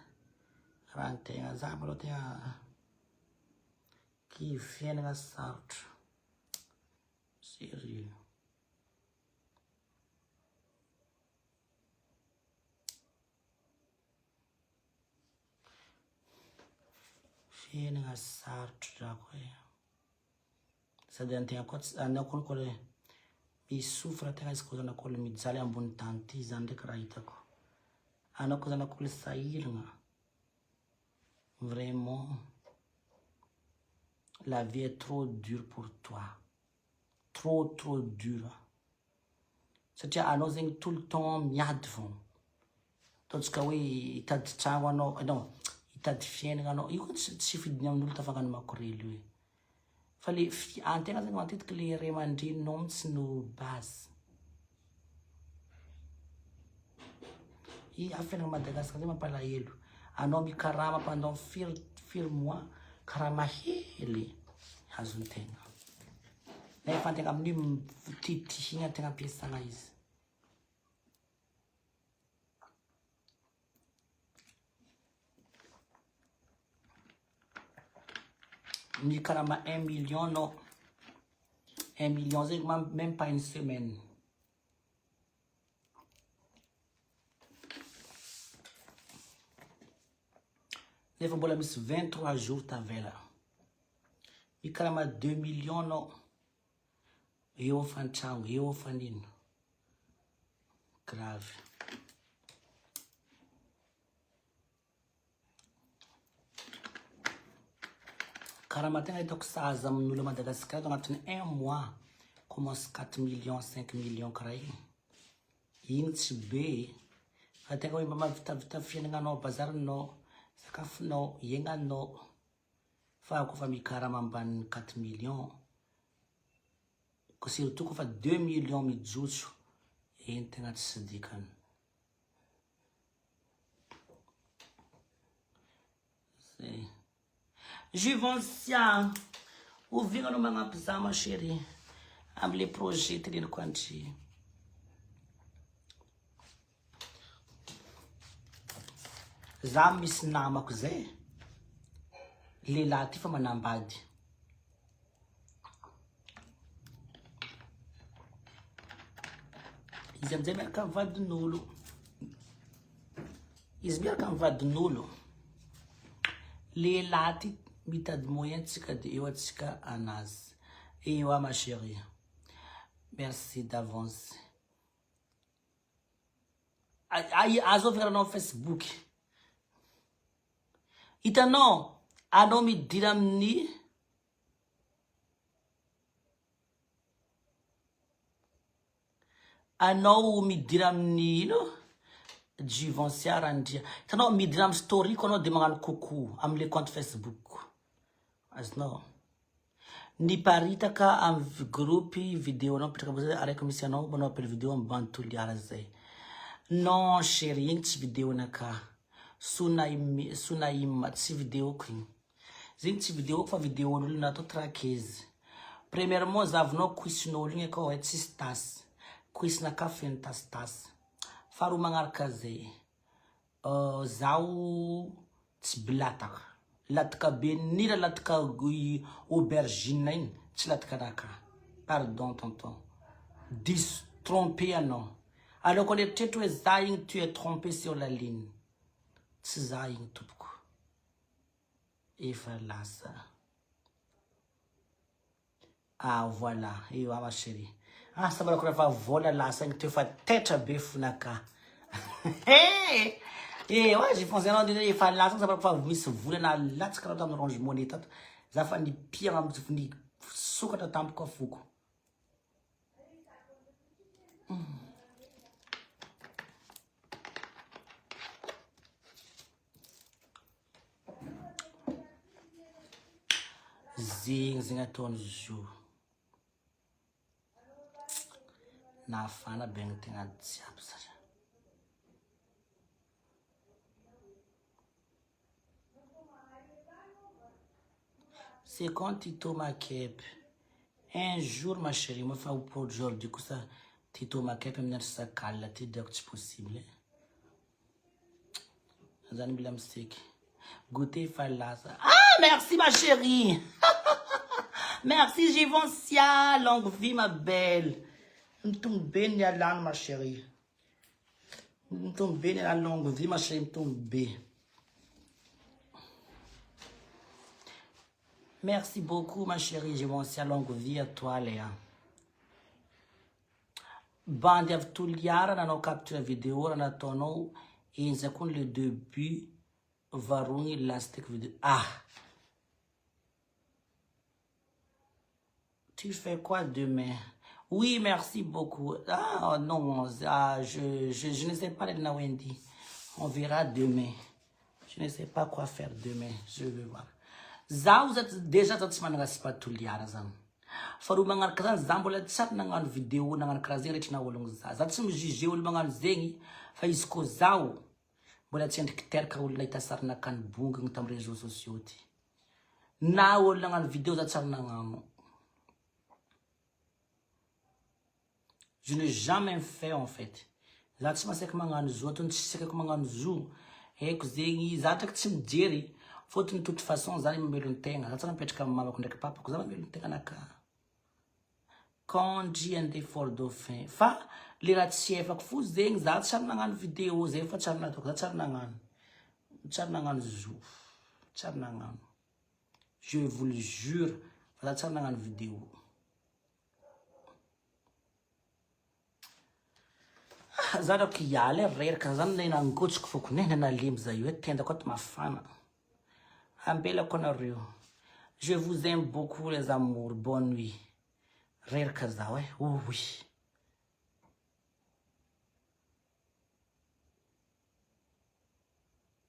raha ny tegna za malôha tegna kivy fiainagna sarotro sérieux. Fiainagna sarotro drako e. Sady antegna koa tsy anao koa koa le misofra tegna izy koa zanak'olo mijaly ambony tany ty zany ndraiky raha hitako. Anao koa zanak'olo sahiragna vraiment la vie est trop dure pour toi. Trop trop dur satria anao zegny tout le temps miady fogna, ataontsika hoe hitady tragno anao, non hitady fiaignana anao, io koa tsy fidiny amin'olo tafagnano makorely io e, fa le fi- antegna zegny matetiky le ray aman-dreninao mintsy no base, i fiaignana Madagascar zay mampalahelo, anao mikarama pendant firy firy mois karama hely azon-tegna. Nefa antegna amin'io titihigna tegna ampiasagna izy. Mikarama un million anao, un million zegny même pas une semaine. Nefa mbola misy 23 jours tavela. Mikarama deux millions anao, eo hofan-tragno, eo hofan'ino. Grave. Karama tegna hitako sahaza amin'olo à Madagascar ato agnatin'ny un mois, commence quatre millions, cinq millions karaha igny. Igny tsy be fa tegna hoe mba mahavitavita fiaignananao, bazarinao, sakafonao, iaignanao. Fa koa fa mikarama ambanin'ny quatre millions, surtout koa fa deux millions mijotso, eny tegna tsisy dikany. Zay. Juvencia, oviana anao magnampy za ma chérie amle projet teneniko andry. Za misy namako zay, lehilahy ty fa manambady. Izy amizay miaraka amin'ny vadin'olo. Izy miaraka amin'ny vadin'olo. Lehilahy ty mitady moyen tsika de eo atsika anazy. Ewa ma chérie. Merci d'avance. Azo fiaranao Facebook. Hitanao, anao midira amin'ny anao midira amin'ny ino Givencia Randria. Hitanao midira amin'ny story-ko anao de magnano coucou amle compte Facebook-ko. Azonao? Niparitaka amin'ny groupe vidéo anao mipetraka ambony araiky misy anao manao appel vidéo amin'ny bandy Toliara zay. Non chérie, igny tsy vidéo nakahy. Sonaim Sonaima tsy vidéo-ko igny. Zegny tsy vidéo-ko fa vidéo-n'olo natao traquezy. Premièrement zahavinao cuisse-n'olo igny akao e tsisy tasy. Cuisse-nakahy feno tasitasy. Faharoa magnaraka zay. Zaho tsy bilataka, lataka be nila lataka aubergine igny tsy lataka anakahy, pardon tonton. Diso tromper anao. Aleoko an'eritreritro hoe za igny tu es trompé sur la ligne. Tsy za igny tompoko. Efa lasa. Ah voilà, ewa ma chérie. Ah sambarako raha fa vola lasa igny teo fa taitra be fonaka. Ewa j'ai pensé anao efa lasa igny sambarako fa misy vola nalatsaka anao tamin'ny orange money tato. Za fa nipiagna ny sokatra tampoka foko. Zegny zegny ataony zo. Nafana be ny tegna jiaby zare. C'est quand Tito Makep? Un jour ma chérie, moi fa pour aujourd'hui kosa Tito Makep amin'ny andro sakal ty diako tsy possible. Eh. Zany mila miseky. Goûter fa lasa. Ah merci ma chérie. merci Givencia, longue vie ma belle. Mitombo be ny alany ma chérie. Mitombo be ny alany longue vie ma chérie mitombo be. Merci beaucoup ma chérie Givencia, longue vie à toi Léa. Bandy avy Toliara nanao capture vidéo raha nataonao enja koa le debut varogny lastique vidéo ah tu fais quoi demain oui merci beaucoup ah non ah, je, je, je ne sais pas Lena Wendy on verra demain je ne sais pas quoi faire demain je vais voir zaho za déjà za tsy manana sipa Toliara zany Faharoa magnaraka zany za mbola tsy ary nagnano video nagnano karaha zegny rehetra na ologno za. Za tsy mi-juger olo magnano zegny fa izy ko zaho mbola tsy endriky teraka olo nahita sarinakahy nibongigny tam réseaux sociaux ty. Na olo nagnano video za tsy ary nagnano. Je n'ai jamais fait en fait. Za tsy mahasaky magnano zo, antony tsy saikako magnano zo, haiko zegny, za ndraiky tsy mijery, fôtony toute façon za mamelon-tegna, za tsy raha mipetraka amin'ny mamako ndraiky papako, za mamelon-tegnanakahy. Kandry andeha Fort Dauphin, fa le raha tsy efako fo zegny, za tsy ary nagnano vidéo zay fa tsy ary nataoko, za tsy ary nagnano, tsy ary nagnano zo, tsy ary nagnano. Je vous le jure, fa za tsy ary nagnano vidéo. Za rako hiala e, reraka zany le nangotsiko foko ne nanalemy za io e, tendako ato mafana. Ambelako anareo. Je vous aime beaucoup les amours, bonne nuit. Reraka zaho e, oui.